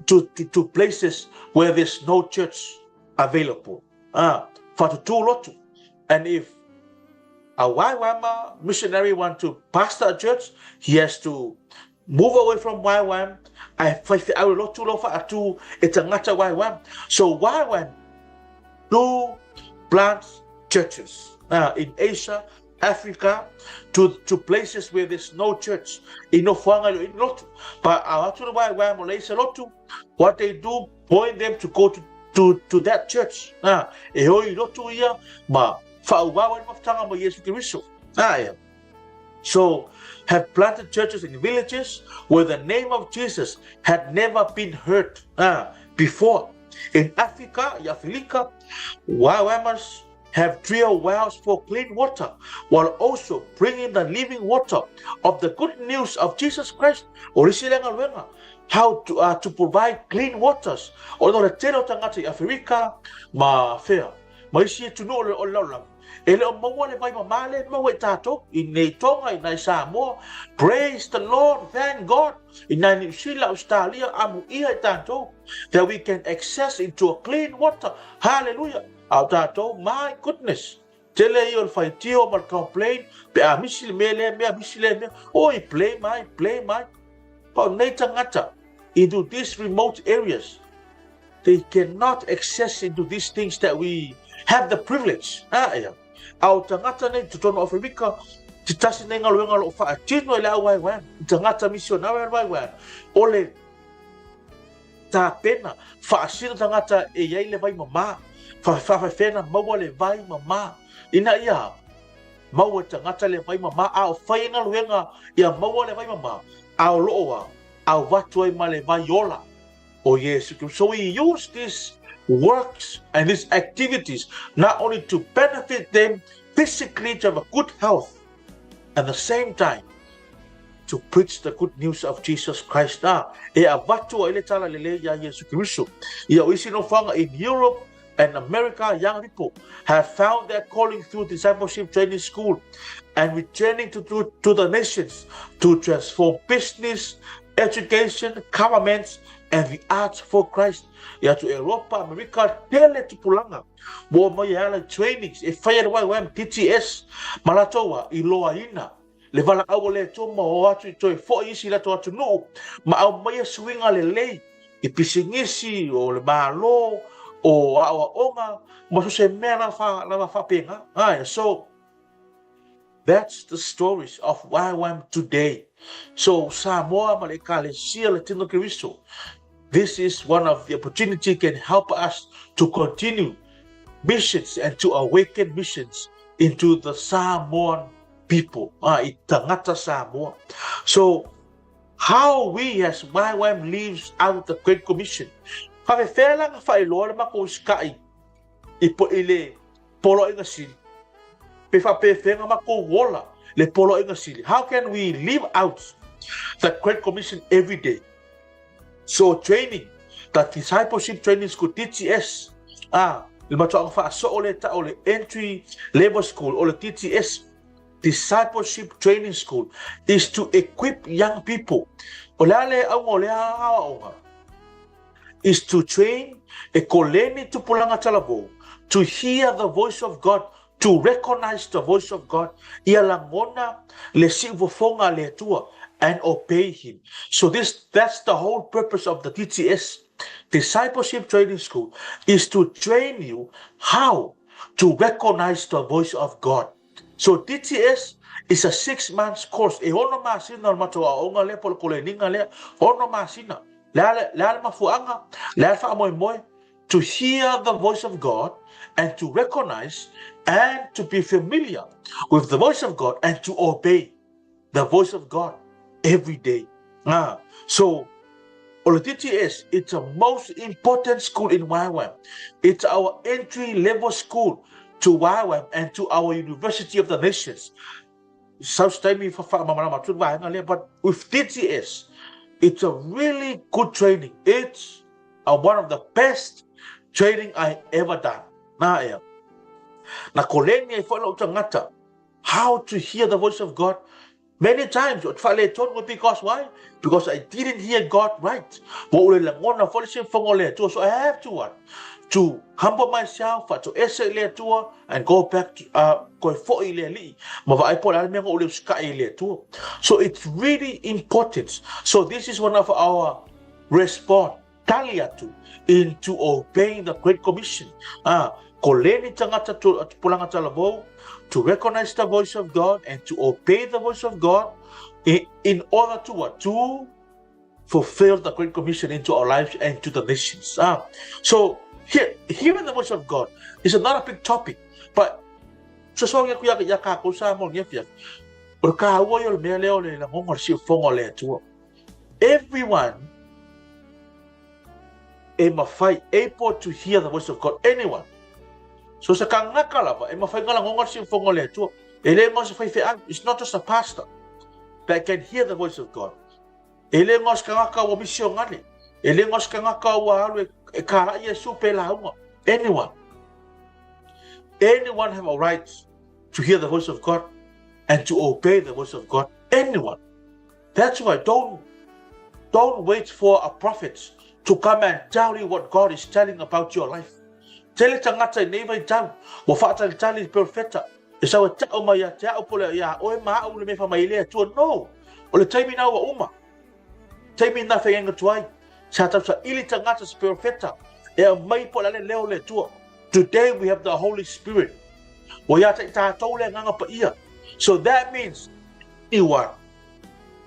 to places where there's no church available. Faatutū lotu. And if a YWAM missionary want to pastor a church, he has to move away from YWAM. Ae faifeau le lotu lo faatu e tagata YWAM. So YWAM do plant churches in Asia, Africa, to places where there's no church. I nofoaga e le o i ai ni lotu. But a o atu le YWAM o leai se lotu, what they do, point them to go to that church. E o i lotu ia ma faaauau ai le mafutaga ma Iesu Keriso. Ia. So, have planted churches in villages where the name of Jesus had never been heard before. In Africa, i Afelika, YWAMers have drilled wells for clean water, while also bringing the living water of the good news of Jesus Christ. O le isi lea galuega, how to provide clean waters. O le tele o tagata i Aferika ma fea, ma isi atunuu o le lalolagi, e le o maua le vai mamā lea e maua i tatou, i nei Tonga, i nai Samoa. Praise the Lord, thank God, i nai Niu Sila, Australia, amuia i tatou, that we can access into a clean water. Hallelujah. A o tatou, my goodness, tele ia o le faitio ma le complain, pe a misi le mea lea mea, misi lea mea, oi, play mai, play mai. Pa o nei tagata, into these remote areas, they cannot access into these things that we have the privilege. Ia. A o tagata nei, totonu o Aferika, te tasi nei galuega o lo o faatino e le au YWAM, i tagata misionare a le YWAM, o le tapena, faasino tagata e i ai le vai mamā, faafefena maua le vai mamā, ina ia maua e tagata le vai mamā, a o fai e galuega ia maua le vai mamā, a o loo a avatu ai ma le vai ola o Iesu Keriso. So we use these works and these activities not only to benefit them physically to have a good health, at the same time to preach the good news of Jesus Christ. E avatu ai le tala lelei ia Iesu Keriso. Ia o isi nofoaga in Europe and America, young people have found their calling through discipleship training school and returning to the nations to transform business, education, governments, and the arts for Christ. Ia atu Europa, Amerika, tele tupulaga ua omai e ala i trainings e fai e le YWAM, DTS, ma latou a i loaina le valaau o le Atua ma o atu i toe foi isi i latou atunuu ma aumaia suiga lelei i pisinisi, o le Malo, o aoaoga, ma so se mea lava faapena. Ae, so, that's the stories of YWAM today. So, Samoa ma le Ekalesia le Tino Keriso, this is one of the opportunity can help us to continue missions and to awaken missions into the Samoan people, i tagata Samoa. So, how we as YWAM lives out the Great Commission. Faafefea la na faailoa le matou usikai i po i le poloaiga sili? Pe faapefea na matou ola le poloaiga sili? How can we live out the Great Commission every day? So training, the Discipleship Training School, DTS, le matoaga faasoo le tau le entry level school o le DTS, Discipleship Training School, is to equip young people. O le a le auga o lea aoaoga? Is to train e koleni tupulaga talavou to hear the voice of God, to recognize the voice of God, ia lagona le siufofoga a le Atua and obey him. So that's the whole purpose of the DTS, Discipleship Training School, is to train you how to recognize the voice of God. So DTS is a 6 months course. E 6 masina o le matou aoaoga lea po o le koleniga lea, 6 masina. Le a le mafuaaga, le a le faamoemoe, To hear the voice of God and to recognize and to be familiar with the voice of God and to obey the voice of God every day. Ah, so o le DTS, it's the most important school in YWAM. It's our entry level school to YWAM and to our University of the Nations. But with DTS, it's a really good training. It's one of the best training I ever done. Na ea. Na koleni ai foi tagata how to hear the voice of God. Many times, because why? Because I didn't hear God right. So I have to what? To humble myself, to ese le Atua, and go back to koe foi le Alii. Ma vaai po le mea o le usikai le Atua. So it's really important. So this is one of our response tali atu into obeying the Great Commission. Ah, koleni tagata tupulaga talavou to recognize the voice of God and to obey the voice of God in order to what? To fulfill the Great Commission into our lives and to the nations. Ah, so here, hearing the voice of God is not a big topic, but so so ya kuya ya ka ko sa mo ni fia. O ka ua yo le mea leo le la ngongo si fongo le Atua. Everyone e mafai able to hear the voice of God. Anyone. So se tagata lava e mafai ona lagona le siufofoga o le Atua. E le na o se faifeau. It's not just a pastor that can hear the voice of God. E le na o se tagata ua misionale. E le na o se tagata ua alu e kalai Iesu pe lauga. Anyone. Anyone have a right to hear the voice of God and to obey the voice of God. Anyone. That's why don't wait for a prophet to come and tell you what God is telling about your life. Tele tagata i nei vaitau, ua faatalitali i perofeta, e sau e tau mai ia te au po le ia oe ma au le mea faamai le Atua. No! O le taimi na ua uma. Taimi na whainga tuai. Sa tau saili tagata se perofeta, e aumai po le ale leo le Atua. Today we have the Holy Spirit. Ua ia te tātou le Agaga Paia. So that means anyone.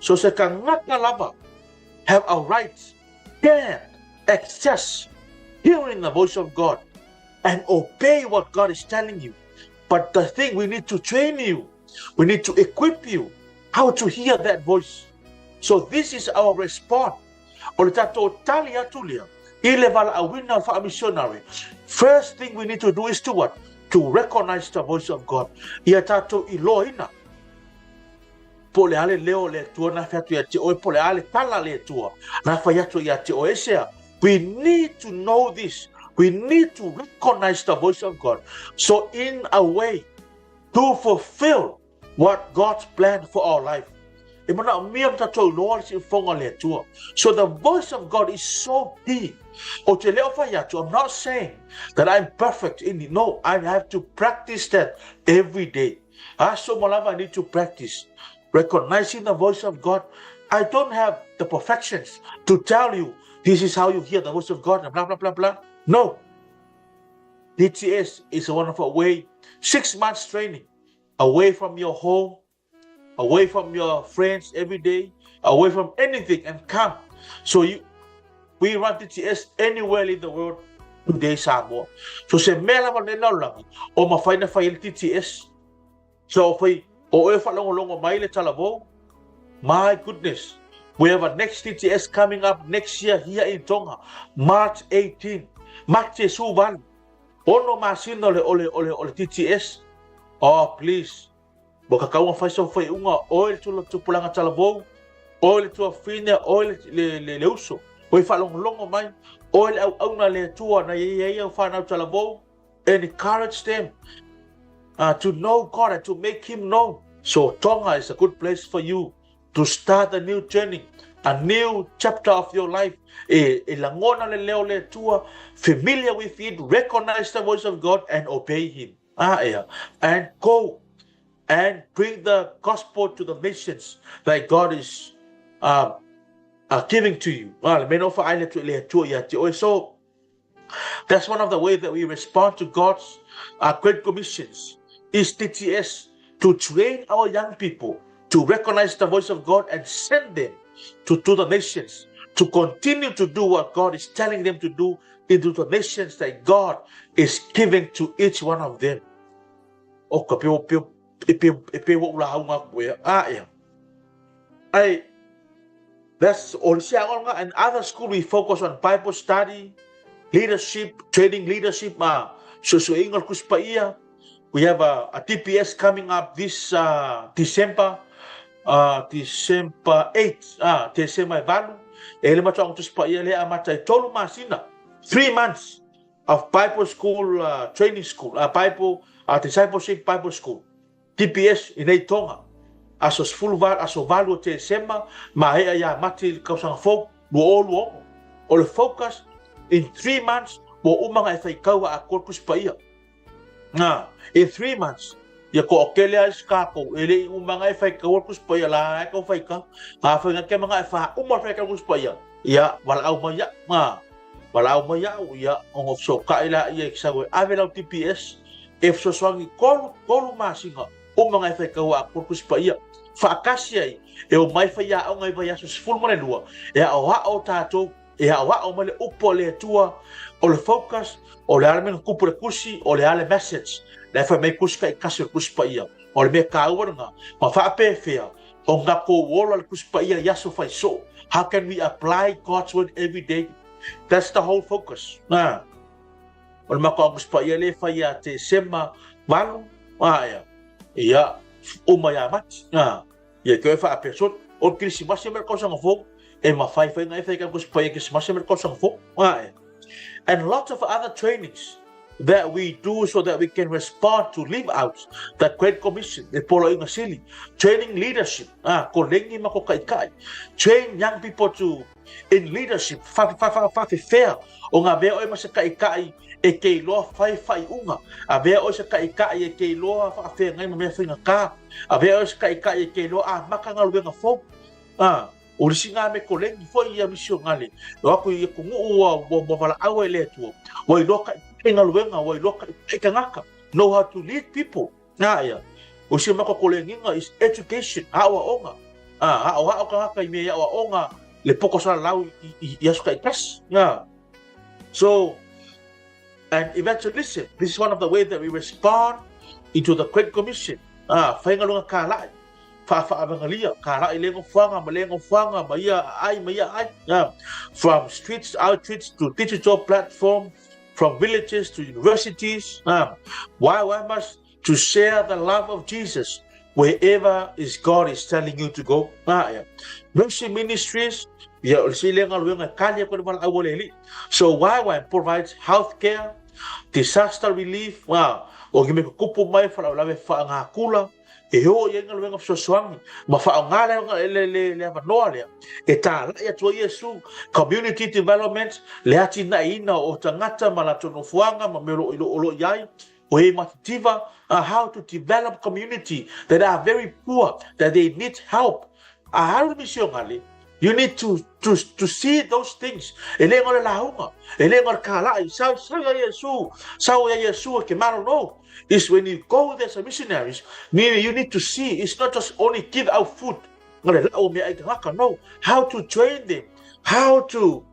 So se tagata lava have a right, can access hearing the voice of God and obey what God is telling you. But the thing, we need to train you. We need to equip you how to hear that voice. So this is our response. O le tatou tali atu lea i le valaauina o le faa-missionary. First thing we need to do is to what? To recognize the voice of God. Ia tatou iloaina po le ale leo le Atua na fai atu ia te oe, po le ale tala le Atua na fai atu ia te oe esea. We need to know this. We need to recognize the voice of God. So in a way, to fulfill what God's plan for our life. E manaomia ma tatou iloa le siufofoga le Atua. So the voice of God is so key. O te leo fai atu, I'm not saying that I'm perfect in it. No, I have to practice that every day. Aso ma lava I need to practice recognizing the voice of God. I don't have the perfections to tell you this is how you hear the voice of God and blah, blah, blah, blah. No. DTS is a wonderful way. 6 months training away from your home, away from your friends every day, away from anything, and come. So you, we run DTS anywhere in the world today, Samoa. So se mea lava le lalolagi, o mafai na fai le DTS. So o fai, o e whalongolongo mai le talavou. My goodness. We have a next DTS coming up next year here in Tonga, March 18. March e su valu. 6 masina o le DTS. Oh, please. Mo ka kaua fai so fai unga o le tula tupulaga talavou, o le tuafine, o le uso. O i whalongolongo mai, o le au auna le Atua na ia ia whanau talavou. And encourage them to know God and to make Him known. So Tonga is a good place for you to start a new journey, a new chapter of your life. E lagona le leo le Atua, familiar with it, recognize the voice of God and obey Him. Ah, yeah. And go and bring the gospel to the nations that God is giving to you. Ah, le mea fa aile tu le Atua ia te oe. So that's one of the ways that we respond to God's great commissions is DTS, to train our young people to recognize the voice of God and send them to the nations. To continue to do what God is telling them to do into the nations that God is giving to each one of them. O ka peo peo e peo e peo o la haunga ku e a e. Ai that's all and other school we focus on Bible study, leadership, training leadership ma susuinga kuspaia. We have a TPS coming up this December, December 8, December 8, e le matoa tuspaia le amata i 3 masina, 3 months of Bible school, training school, Bible, discipleship Bible school, TPS i nei Tonga, aso 18, aso 8 o Tesema, ma hea ia mati i kausanga fou, lua o lua ono. O le focus in 3 months, mo umanga e whaikaua a korpus paia. Nā, in 3 months, ia ko okele ai skako, e le umanga e whaikaua kus paia, la e kau whaika, ngā whainga ke manga e wha uma whaikaua kus paia, ia wala au mai ia, ngā, wala au mai au, ia, ongo so kaila ia ki sawe, ave lau TPS, e fsoswangi kolu, kolu masinga, umanga e whaikaua a korpus paia, whaakasi ai, e o mai whai a onga i vai aso sifulu mane lua, e a o a o tātou, e a o mai le upo le atua, o le focus, o le ale menga kupu le kusi, o le ale message, le whai mai kusi ka i kasi o le kusi paia, o le mea kāua nga, ma whaapewhea, o ngā kō ola le kusi paia i aso whai so. How can we apply God's word every day? That's the whole focus. Nā. O le mako a kusi paia le whai a te sema valu, ia, ia, uma ia mati, nā. Ia koe whaapesot, o Krisimasi me kausanga fou, e ma whai whai ngai whai ka kusi paia Krisimasi me kausanga fou. And lots of other trainings that we do so that we can respond to live out the Great Commission, the Polo Inga Sili, training leadership, ko lengi ma ko kai kai, train young people to in leadership, fa fa fa fa fair, o ngā mea oe ma se kai kai e kei loa whai whai unga, a mea oe se kai kai e kei loa wha whea ngai ma mea whainga ka, a mea oe se kai kai e kei loa a maka ngā luenga fou, o risi ngā me ko lengi foi ia misio ngale, o aku i ku nguu wa wa wala aua e le atua, wa i loa kai kai ngā luenga, wa i loa kai kai kangaka, know how to lead people, nā ia, o si mako ko lenginga is education, hawa onga, hao hao kangaka i mea ia wa onga, le poko sa lau i aso kai kas, nā. So, and evangelism, this is one of the ways that we respond into the Great Commission. Whainga lunga ka lai, wha ka lai lengo whanga, ma lengo whanga, ma ia ai, ma ia ai. From streets, outreach to digital platform, from villages to universities. Why must to share the love of Jesus wherever is God is telling you to go. Mercy Ministries, so YWAM provides healthcare, disaster relief, o ki me kupu mai whala lawe wha ngā kula, e ho i nga luenga fesoasoani, ma wha ngā le le le avanoa lea, e tā lai atua Iesu, community development, le ati na ina o tangata ma la tono fuanga, ma melo ilo olo iai, o e matitiva, how to develop community that are very poor, that they need help. A haru misio ngale, you need to see those things. E le ngore lahunga, e le ngore kalai, sao ya Yesu, sao ya Yesu ke maro no. It's when you go there as missionaries, you need to see, it's not just only give out food. No, how to train them, how to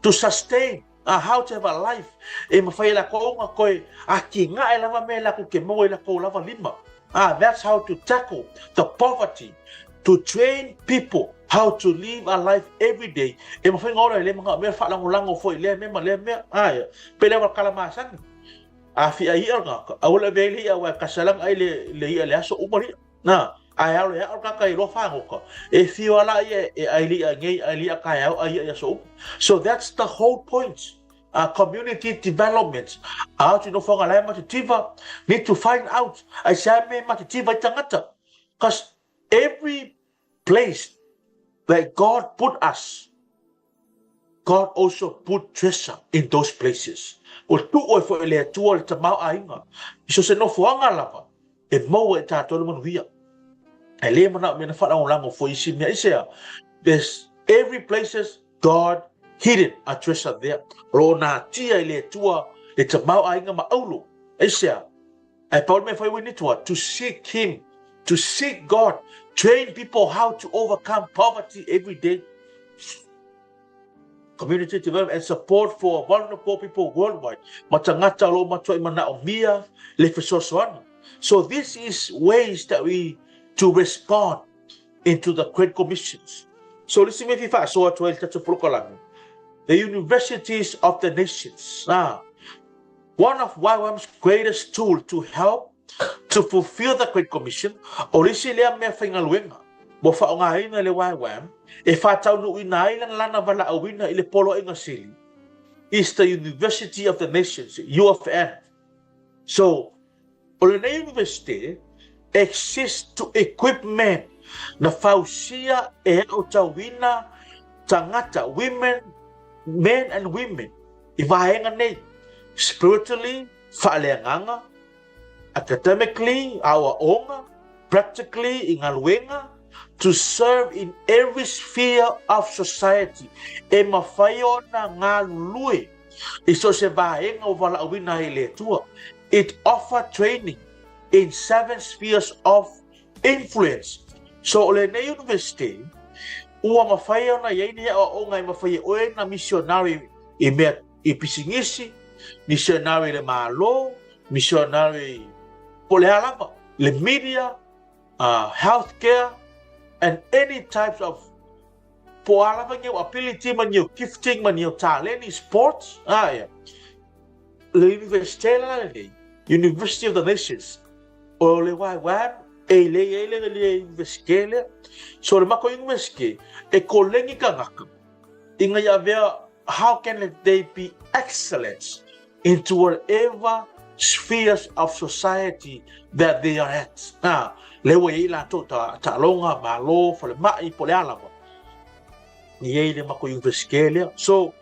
sustain, how to have a life. E mawhai la koonga koe, a ki ngā e lava me la ku ke moe la ko lava lima. That's how to tackle the poverty, to train people how to live a life every day. E mawhai ngā ora e le mga mea whaalangolango fo i lea mea ma lea mea. Pele wa kalamasangi. A fia ia ngā, a ula vele ia wa kasalang ai le ia le aso umari. Nā, ai alo ia kaka i loa whangoka. E whio ala ia e ai li a ngei ai li a kai au ai ia so. So that's the whole point. Community development. A tu no whanga lai matitiva, need to find out. Ai sa me matitiva i tangata. Because every place that God put us, God also put treasure in those places. O tu oi fo ele atua le tamau ainga. Iso se no fuanga lava. E maua e tātou le manuia. E le mana mena whalangolango fo isi mea isea. There's every places God hidden a treasure there. Ro nā tia i le atua le tamau ainga ma aulu. Isea. E Paul me whai winitua to seek him. To seek God. Train people how to overcome poverty every day. Community development and support for vulnerable people worldwide, ma tagata o lo o matuai manaomia le fesoasoani. So this is ways that we to respond into the Great Commissions. So le isi mea e fia faasoa atu ai i le tatou polokalame, the universities of the nations. Ah, one of YWAM's greatest tool to help to fulfill the Great Commission, o le isi lea mea faigaluega ua faaaogaina e le YWAM e faataunuuina ai lana valaauina i le Poloaiga Sili, is the University of the Nations, U of N. So, o lenei Universite exists to equip men, na fausia e aotauina tagata, women, men and women, i vaega nei, spiritually, faaleagaga, academically, aoaoga, practically, i galuega, to serve in every sphere of society, e mafai ona galulue i so o se vaega ua valaauina ai e le Atua. It offer training in seven spheres of influence. So o lenei Universite, ua mafai ona i ai nei aoaoga e mafai e oe na missionary i mea i pisinisi, missionary i le Malo, missionary po o le a lava, le media, health care and any types of po o a lava ni au ability ma ni au gifting ma ni au taleni, sports, aia. Le Universite la lenei, University of the Nations, o le YWAM e lei ai le Universite lea. So le makou Universite, e koleni tagata ina ia avea how can they be excellent into whatever spheres of society that they are at. Na, lea ua i ai latou ta, taaloga, malo, falemai, po o le a lava. I ai le matou universite lea. So,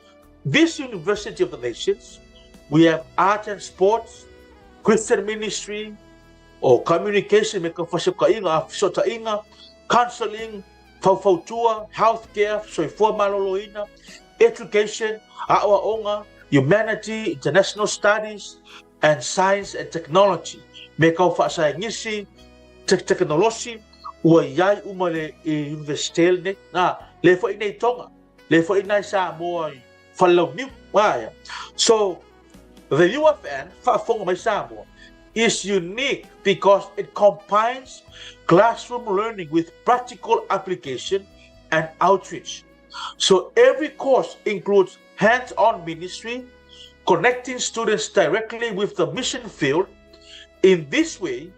this University of the Nations, we have art and sports, Christian ministry, or communication me ka fesootaiga, fesootaiga, counseling, faufautua, health care, soifua maloloina, education, aoaoga, humanity, international studies, and science and technology, me kau faasaenisi, tekenolosi, ua i ai uma le i Universite lenei, na, le foi nei Tonga, le foi nai Samoa i Falelauniu, aia. So, the UFN, faafofoga mai Samoa, is unique because it combines classroom learning with practical application and outreach. So every course includes hands-on ministry, connecting students directly with the mission field. In this way,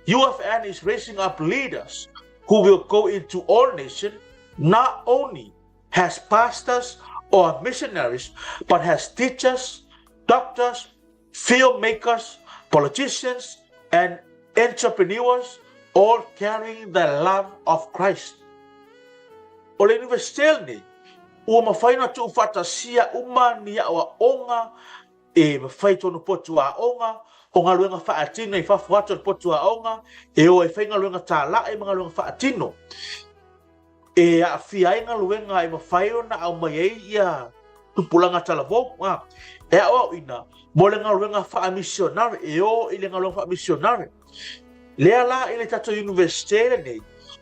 UFN is raising up leaders who will go into all nations, not only as pastors or missionaries, but as teachers, doctors, filmmakers, politicians, and entrepreneurs, all carrying the love of Christ. O le Universite lenei, ua mafai ona tuufaatasia uma ni aoaoga e mafai tonu potu aoga, o galuega faatino i fafo atu o le potu aoga, e o e fai galuega tālae ma galuega faatino. E aafia ai galuega e mafai ona aumai ai ia tupulaga talavou, a e aoaoina mo le galuega faamisionare, e o i le galuega faamisionare. Lea la i le tatou Universite lenei,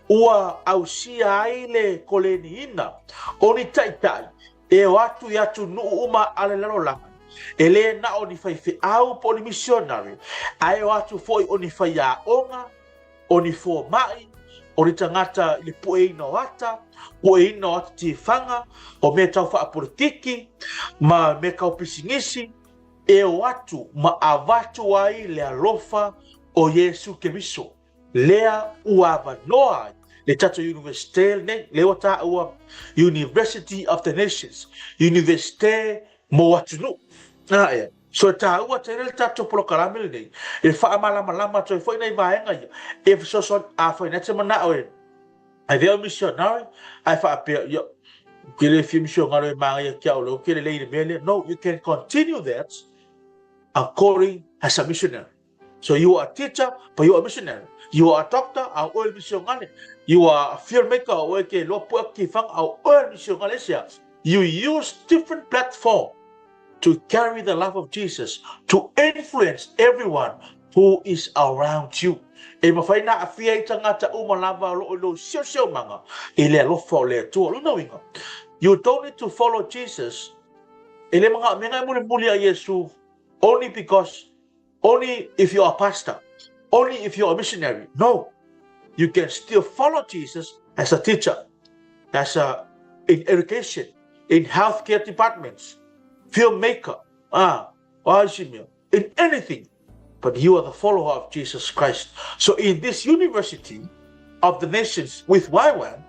ua ausia ai le koleniina o ni taitai e o atu i atunuu uma a le lalolagi, e le na o ni faifeau po o ni misionare, ae o atu foi o ni faiaoga, o ni fomai, o ni tagata i le pueina o ata, pueina o ata tifaga, o mea tau faapolitiki, ma mea kau pisinisi, e o atu ma avatu ai le alofa o Iesu Keriso, lea ua avanoa ai le tatou Universite lenei, lea ua taua University of the Nations, Universite mo atunuu. Ae, so e taua tele le tatou polokalame lenei, e faamalamalama atu ai foi nai vaega ia, e fesoasoani, afai na te manao e avea o missionary, ae faapea, ia, ou te le fia missionary e manaia ki a au lea, ou te lelei i le mea lea. No, you can continue that according as a missionary. So you are a teacher, but you are a missionary. You are a doctor, a oe le misionale. You are a filmmaker, a oe ke loa pue ki whanga, a oe le misionale sia. You use different platform to carry the love of Jesus, to influence everyone who is around you. E mawhai nā awhia i tangata uma lava o loo i lou siosiomaga i le alofa o le Atua. Lona uiga, You don't need to follow Jesus. E le manaomia e mulimuli ia Iesu only because, only if you are a pastor, only if you are a missionary. No. You can still follow Jesus as a teacher, as a in education, in healthcare departments, filmmaker, in anything. But you are the follower of Jesus Christ. So in this University of the Nations with YWAM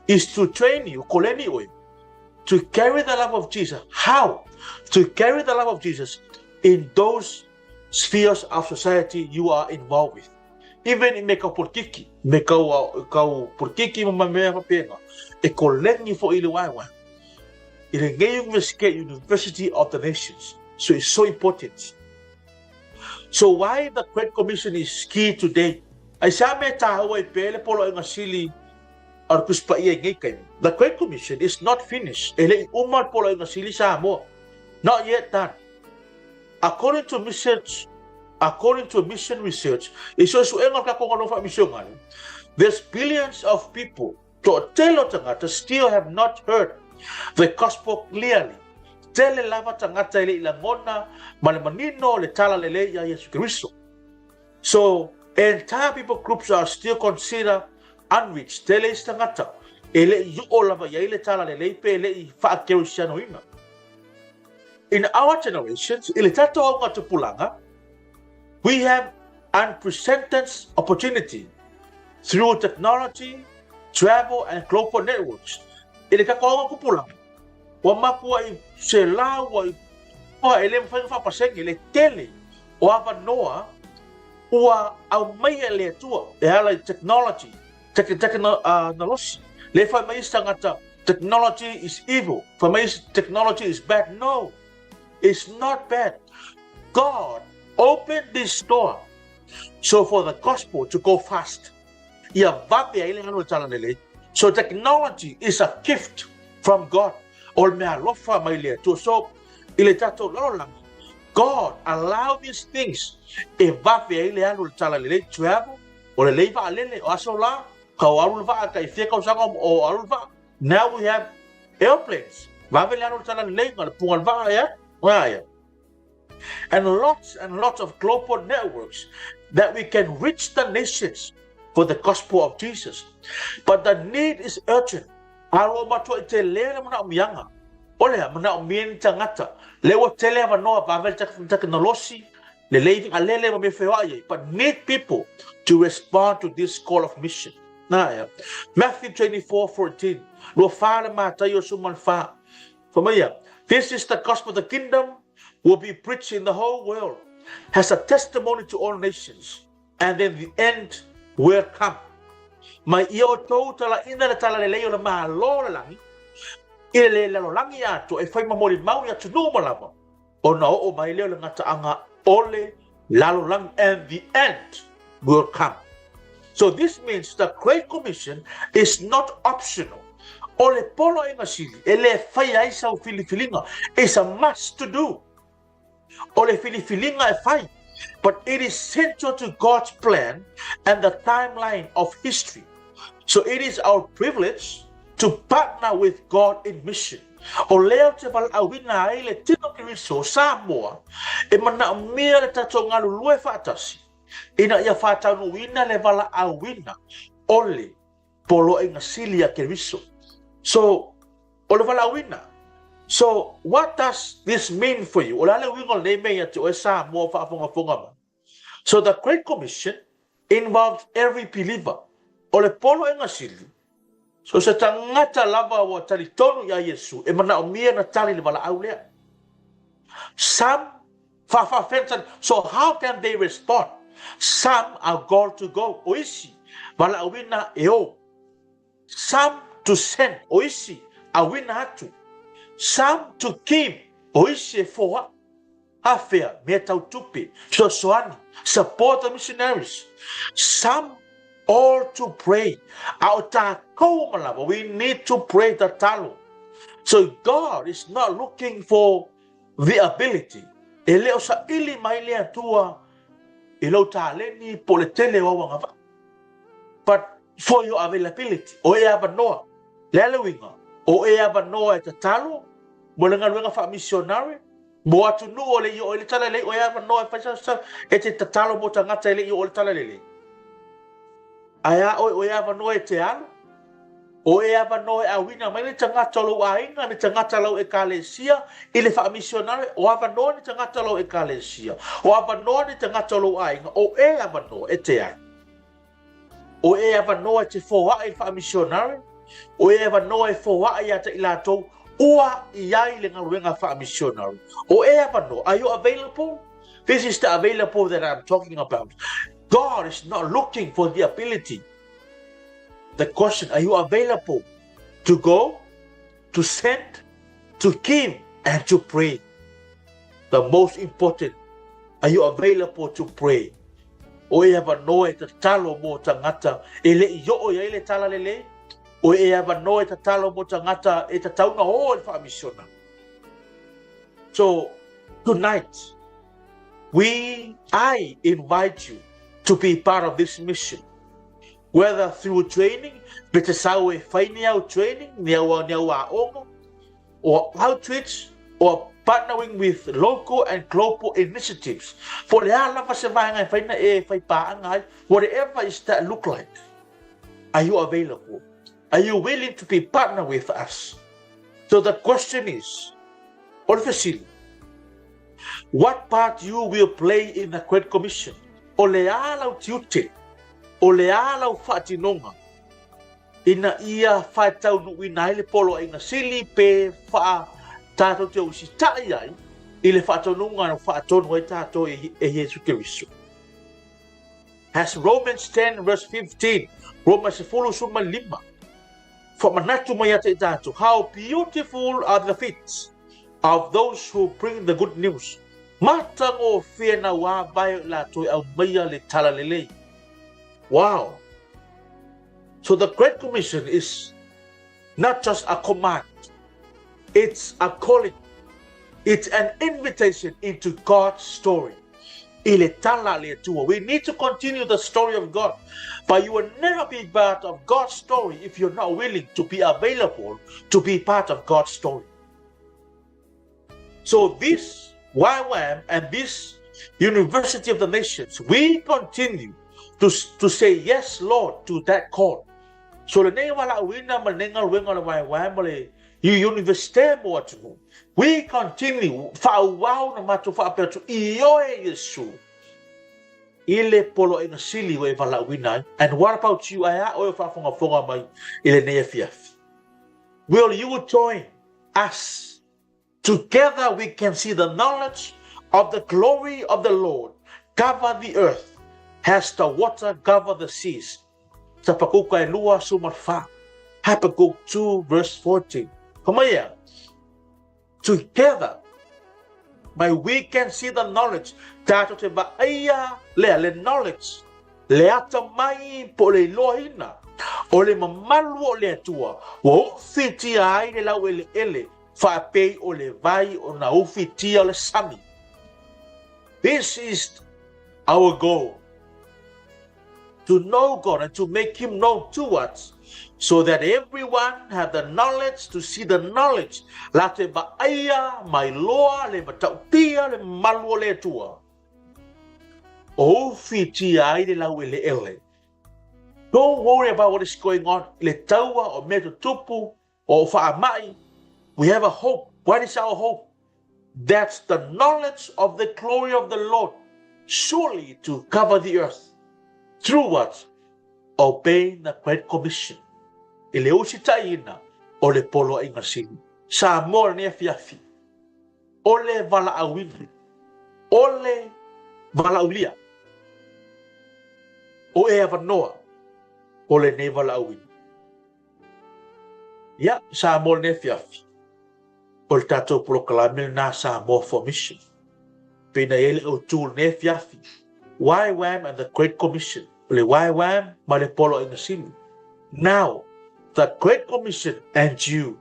is to train you, koleni oe, to carry the love of Jesus. How? To carry the love of Jesus in those spheres of society you are involved with. Even in me kau polokiki, me kau, kau polokiki ma mea faapena, e koleni foʻi le YWAM. I lenei University, University of the Nations. So it's so important. So why the Great Commission is key today? Aisea mea e tāua ai pea le Poloaiga Sili a le Tusi Paia i nei taimi? The Great Commission is not finished. E le i uma le Poloaiga Sili Samoa. Not yet done. According to research, according to mission research, i suesuega o le tatou galuega faamisionale, there's billions of people, toatele o tagata still have not heard the gospel clearly. Tele lava tagata e le i lagona ma le manino le tala lelei ia Iesu Keriso. So, entire people groups are still considered unreached. Tele isi tagata e le i oo lava i ai le tala lelei pe e le i faakerisianoina. In our generations, i le tatou augatupulaga, we have unprecedented opportunity through technology, travel and global networks. I le tatou augatupulaga, ua makuaʻi se la ua i oa e le mafai ona faapasene le tele o avanoa ua aumaia e le Atua e ala i technology, teknolosi. Le fai mai isi tagata, technology is evil, fai mai isi technology is bad. No, it's not bad. God opened this door so for the gospel to go fast. Ia vave ai le alu o le tala lelei. So technology is a gift from God. O le mea alofa mai le Atua. So i le tatou lalolagi, God allow these things e vave ai le alu o le tala lelei. Travel, o le lei vaalele, o aso la, kau alu le vaa, tai fia tausaga o alu le vaa. Now we have airplanes. Vave le alu o le tala lelei, na le punga le vaa ea, ia ia. And lots of global networks that we can reach the nations for the gospel of Jesus. But the need is urgent. Alo matua i te lea le manaomiaga. O lea, manaomia ni tagata. Lea ua tele avanoa vave le tekonolosi, lelei vaalele ma mea feoai ai. But need people to respond to this call of mission. Na ea. Matthew 24:14. Lua wha le mātai o suman wha. Fai mai ia, This is the gospel of the kingdom will be preached in the whole world as a testimony to all nations, and then the end will come. Mai ia outou talaina le talalelei o le Malo o le lagi, i le lalolagi atoa e fai ma molimau i atunuu uma lava, ona oo mai lea o le gataaga o le lalolagi, and the end will come. So this means the Great Commission is not optional. O le Poloaiga Sili e le faia ai sau filifiliga, is a must to do. O le filifiliga e fai, but it is central to God's plan and the timeline of history. So it is our privilege to partner with God in mission. O lea ou te valaauina ai le tino Keriso o Samoa e manaomia le tatou galulue faatasi ina ia faataunuuina le valaauina o le Poloaiga Sili a Keriso. So, o le valaauina. So, what does this mean for you? O le a le uiga o lenei mea ia te oe Samoa o faafogafoga mai? So, the Great Commission involves every believer. O le Poloaiga Sili, so se tagata lava ua talitonu iā Iesu e manaomia na tali le valaau lea. Some Faafaafetan, so how can they respond? Some are called to go, o isi, valaauina e o. Some to send, o isi, auina atu. Some to give, o isi e foa. Afea, mea tau tupe, fesoasoani, support the missionaries. Some all to pray. A o tātou uma lava, we need to pray tatalo. So God is not looking for The ability, e le o saili mai le Atua i lou taleni po o le tele o au agavaa. But for your availability, o e avanoa, le a le uiga? O e avanoa e tatalo mo le galuega fa'amisionare mo atunuu o le'i oo ai le talalelei. O e avanoa e fai sa e te tatalo mo tagata e le'i oo le talalelei. Ae a oe? O e avanoa e te alu? O e avanoa e auina mai le tagata o lou aiga, le tagata lau ekalesia i le fa'amisionare? O avanoa ni tagata lau ekalesia? O avanoa ni tagata o lou aiga? O e avanoa e te alu? O e avanoa e te foaʻi i le fa'amisionare? O e avanoa e foaʻi iā te i latou ua i ai le galuega fa'amisionare? O e avanoa? Are you available? This is the available that I'm talking about. God is not looking for the ability. The question, are you available to go, to send, to give, and to pray? The most important, are you available to pray? O e avanoa e tatalo mo tagata e le'i oo i ai le talalelei? O e avanoa e tatalo mo tagata e tatau ona o i le fa'amisiona? So, tonight, I invite you to be part of this mission. Whether through training, pe te sau e fai ni au training, ni au a'oga, or outreach, or partnering with local and global initiatives. Po o le a lava se vaega e faina e fai pa'aga ai, whatever is that look like. Are you available? Are you willing to be partner with us? So the question is, o le fesili, what part you will play in the Great Commission? O le a lau tiute, o le a lau fa'atinoga, ina ia fa'ataunu'uina ai le poloaiga sili pe fa'a tatou te usita'i ai i le fa'atonuga na fa'atonu ai tatou e Iesu Keriso. As Romans 10 verse 15, Roma 10:15, fa'amanatu mai ia te i tatou, "How beautiful are the feet of those who bring the good news." Matagofie na uavae o i latou e aumaia le talalelei. Wow. So the Great Commission is not just a command, it's a calling. It's an invitation into God's story. I le tala le Atua. We need to continue the story of God. But you will never be part of God's story if you're not willing to be available to be part of God's story. So this YWAM and this University of the Nations, we continue to say yes, Lord, to that call. So lenei valaauina ma lenei galuega o le YWAM ma le University mo atunuu. We continue fa'aauau na matou fa'apea atu ioe Iesu i le poloaiga sili ua e valaauina ai. And what about you? Ae a oe o faafogafoga mai i lenei afiafi? Will you join us? Together we can see the knowledge of the glory of the Lord cover the earth as the water cover the seas. Hapakuka 2:14. Habakkuk 2 verse 14. Come here. Together, by we can see the knowledge. Tatou te va'aia lea le knowledge. Le atamai po o le iloaina. O le mamalu o le Atua. Ua ufitia ai le laueleele fa'apei o le vai ona ufitia o le sami. This is our goal. To know God and to make Him known to us so that everyone have the knowledge to see the knowledge. La te va'aia mai loa le matautia le mamalu o le Atua. O ufitia ai le laueleele. Don't worry about what is going on. Le taua o mea tutupu o fa'ama'i. We have a hope. What is our hope? That's the knowledge of the glory of the Lord surely to cover the earth. Through what? Obeying the Great Commission. I le usitaʻiina o le poloaiga sili. Samoa lenei afiafi. O le valaauina. O le valaaulia. O e avanoa o lenei valaauina. Ia, Samoa lenei afiafi. O le tatou polokalame lenā Samoa for Mission. Pena i ai le autū lenei afiafi. YWAM and the Great Commission. O le YWAM ma le poloaiga sili. Now, the Great Commission and you.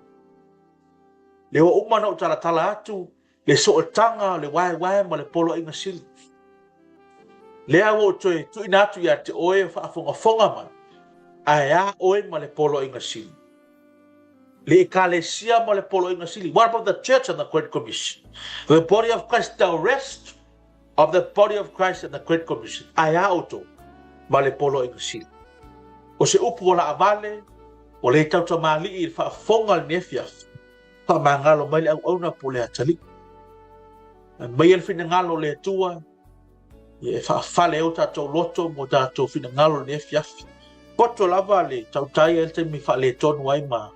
Le ua uma na o talatala atu le sootaga o le YWAM ma le poloaiga sili. Lea ua ou toe tuuina atu ia te oe o faafogafoga mai. Ae a oe ma le poloaiga sili? Le Ekalesia ma le Poloaiga Sili. What about the church and the Great Commission? The body of Christ, the rest of the body of Christ and the Great Commission. Ae a outou ma le Poloaiga Sili? O se upu ua laavale, ua le tautamalii i le faafofoga i lenei afiafi, faamagalo mai le auauna po o le atalii. Aumaia le finagalo o le Atua, e faafale ai o tatou loto ma o tatou finagalo i lenei afiafi. Poto lava le tautai ai le taimi faaletonu ai ma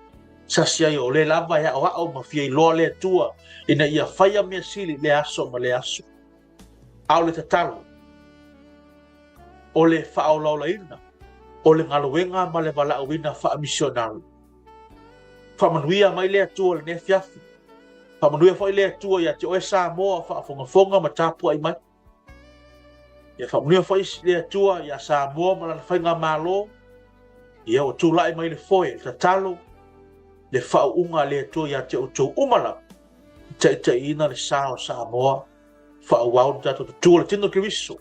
sasi ai o le lava e aoao ma fia iloa le Atua ina ia faia mea sili i lea aso ma lea aso. A o le tatalo, o le faaolaolaina o le galuega ma le valaauina faamisionari. Faamanuia mai le Atua i lenei afiafi. Faamanuia foi le Atua ia te oe Samoa faafogafoga ma tapuai mai. Ia faamanuia foi le Atua ia Samoa ma lana faigamalo. Ia ua tulai mai le foe, le tatalo, le faauuga a le Atua ia te outou uma lava, i taitaiina le sa o Samoa, faaauau le tatou tutu o le tino Keriso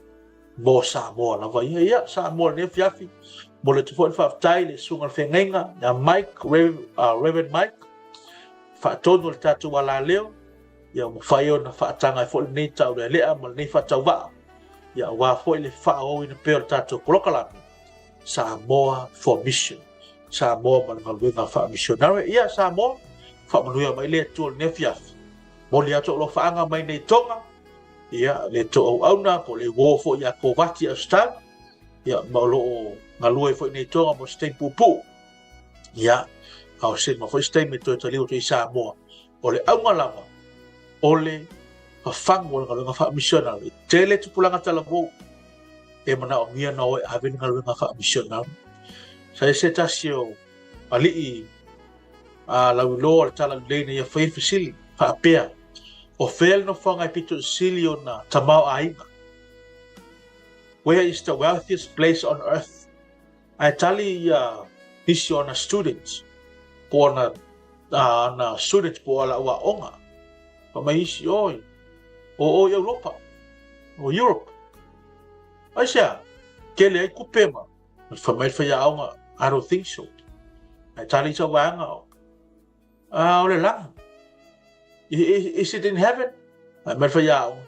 mo Samoa lava ia. Ia, Samoa lenei afiafi, momoli atu foi le faafetai i le susuga i le feagaiga ia Mike, Reverend Mike, faatonu o le tatou alaleo, ia ua mafai ona faataga ai foi lenei taulealea ma lenei faatauvaa, ia aua foi le faaauauina pea o le tatou polokalame Samoa for Mission, Samoa ma le galuega faamisionare. Ia Samoa, faamanuia mai le Atua i lenei afiafi. Momoli atu alofaaga mai nei Toga, ia le tou auauna po o le uo foi ia Kovati Austal, ia ma o lo o galue foi nei Toga mo se taimi puupuu. Ia, a o se ma foi se taimi e toe taliu atu i Samoa. O le auga lava, o le fafagu o le galuega faamisionare. E tele tupulaga talavou e manaomia na o e ave le galuega faamisionare. Sa i se tasi o alii a lauiloa o le Talalelei na ia faia le fesili faapea, O fea le nofoaga e pito sili ona tamaoaiga? Where is the wealthiest place on earth? Ae tali ia nisi o ana students, po o ana students po o ala aoga. Fai mai isi, oi, o o i Europa, o Europe. Aisea, tele ai kupe ma fai mai le faiaoga, I don't think so. Ae tali sau vaega, o le lagi. Is it in heaven? Fai mai le faiaoga,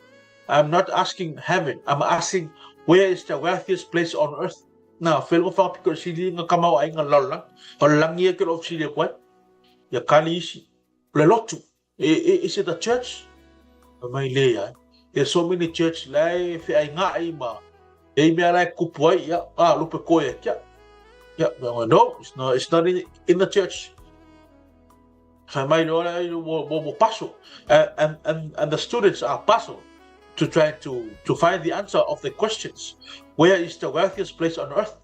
I'm not asking heaven, I'm asking where is the wealthiest place on earth. Na, felo ko whakapiko sili nga kamau ai nga lalolagi. O le lagi ia ke lo sili e koe. Ia kali isi. O le lotu. Is it the church? Fai mai le ai. There's so many church la e wheai ngai ma e mea la e kupu ai, ia, a, lupe koe e kia. Ia, no, it's not in the church. Fai mai le ora mo, mo, mo paso. And the students are puzzled to try to find the answer of the questions. Where is the wealthiest place on earth?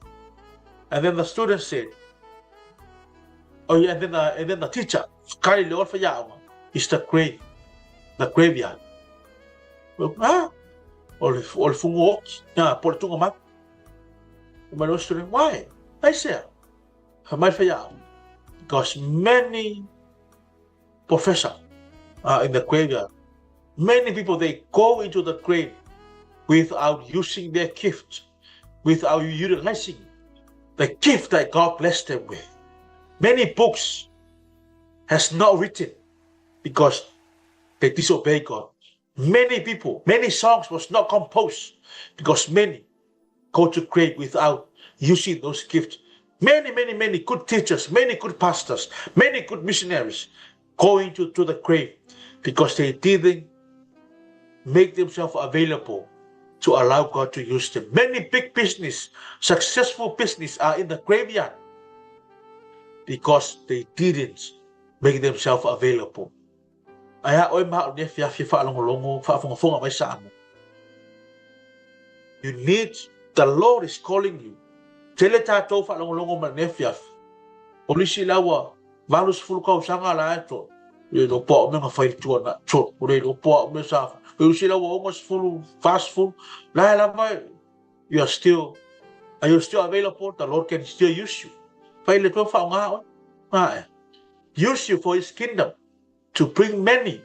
And then the students said, oh yeah, and then the teacher, kari le ora whaiaonga, is the grave, the graveyard. Ah, o le fungu oki, ah, po le tunga mai. Mai le student, why? Aisea. Fai mai whaiaonga. Because many professor are in the graveyard. Many people, they go into the grave without using their gift, without utilizing the gift that God blessed them with. Many books has not written because they disobey God. Many people, many songs was not composed because many go to grave without using those gifts. Many, many, many good teachers, many good pastors, many good missionaries going to the grave because they didn't make themselves available to allow God to use them. Many big business, successful business are in the graveyard because they didn't make themselves available. Ae a oe ma o le fiafia whaalongolongo, whaafongafonga mai Samoa. You need, the Lord is calling you. Tele tātou whaalongolongo ma le fiafi. O nisi laua, 80 kausaga la e to. Le lo poa o menga whai tua na to. O le lo poa o me sa. E usi laua 60, 40. La e lava, you are still, are you still available? The Lord can still use you. Whai le tua whaonga oe. Ae. Use you for his kingdom. To bring many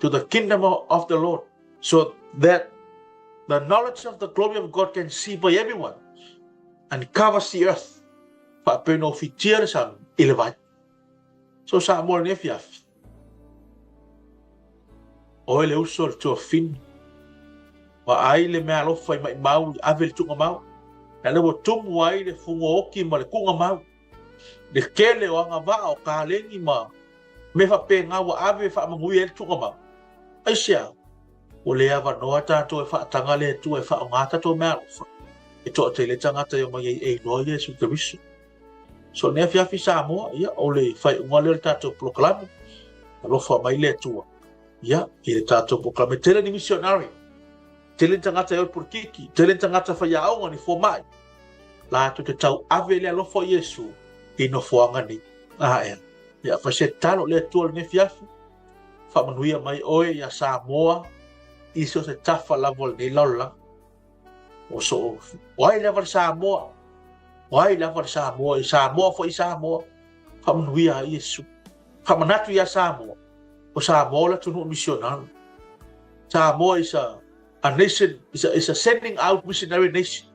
to the kingdom of the Lord, so that the knowledge of the glory of God can see by everyone and covers the earth. Faapena o fitia le sami i le vai. So Samoa lenei afiafi. Oe le uso le tuafafine. Ua ai le meaalofa i maimau i ave le tuugamau. A lea ua tumu ai le fugaoki ma le tuugamau. Le tele o agavaa o kaleni ma mea faapena ua ave e faamanuia ai le tuugamau. Aisea? Ua le avanoa tatou e faataga le Atua e faaaoga tatou meaalofa e toatele tagata e omai ai e iloa Iesu Keriso. So lenei afiafi Samoa, ia, o le faaiuga lea o le tatou polokalame. Alofa mai le Atua, ia, i le tatou polokalame. Tele ni missionary, tele ni tagata e o i polokiki, tele ni tagata faiaoga, ni fomai. Latou te tauave le alofa o Iesu i nofoaga nei. A ea. Ia, fai se tatalo le Atua lenei afiafi, faamanuia mai oe ia Samoa i so o se tafa lava o lenei lalolagi. O so o ai lava le Samoa, o ai lava le Samoa, i Samoa foi Samoa, faamanuia ai Iesu. Faamanatu ia Samoa, o Samoa o le atunuu misionari. Samoa is a nation, is a sending out missionary nation.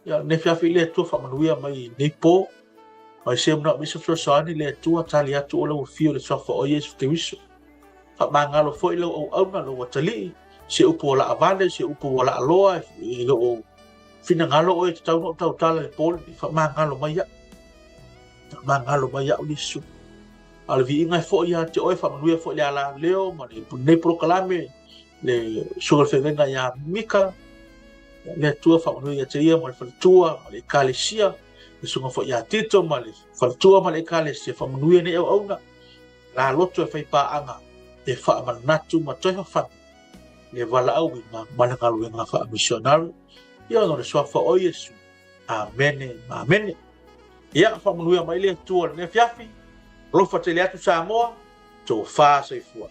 Ia, lenei afiafi le Atua faamanuia mai nei po, mai se manaomia se fesoasoani le Atua tali atu o lau afio i le suafa o Iesu Keriso. Faamagalo foi lau auauna, lou atalii, se upu ua laavale, se upu ua laaloa, e le o finagalo oe e tatau ona ou tautala i le po lenei, faamagalo mai au. Faamagalo mai au Iesu. A o le viiga e foi ia te oe, faamanuia foi le alaleo ma lenei polokalame, le susuga i le feagaiga ia Mika, le Atua faamanuia ia te ia ma le faletua ma le ekalesia, le susuga foi ia Tito ma le faletua ma le ekalesia, faamanuia nei auauna, la loto e fai paaga e faamanatu ma toe fafaga le valaauina ma le galuega faamisionari. Ia ona o le suafa o Iesu. Amene ma amene. Ia, faamanuia mai le Atua i lenei afiafi. Alofa tele atu Samoa, tofa soifua.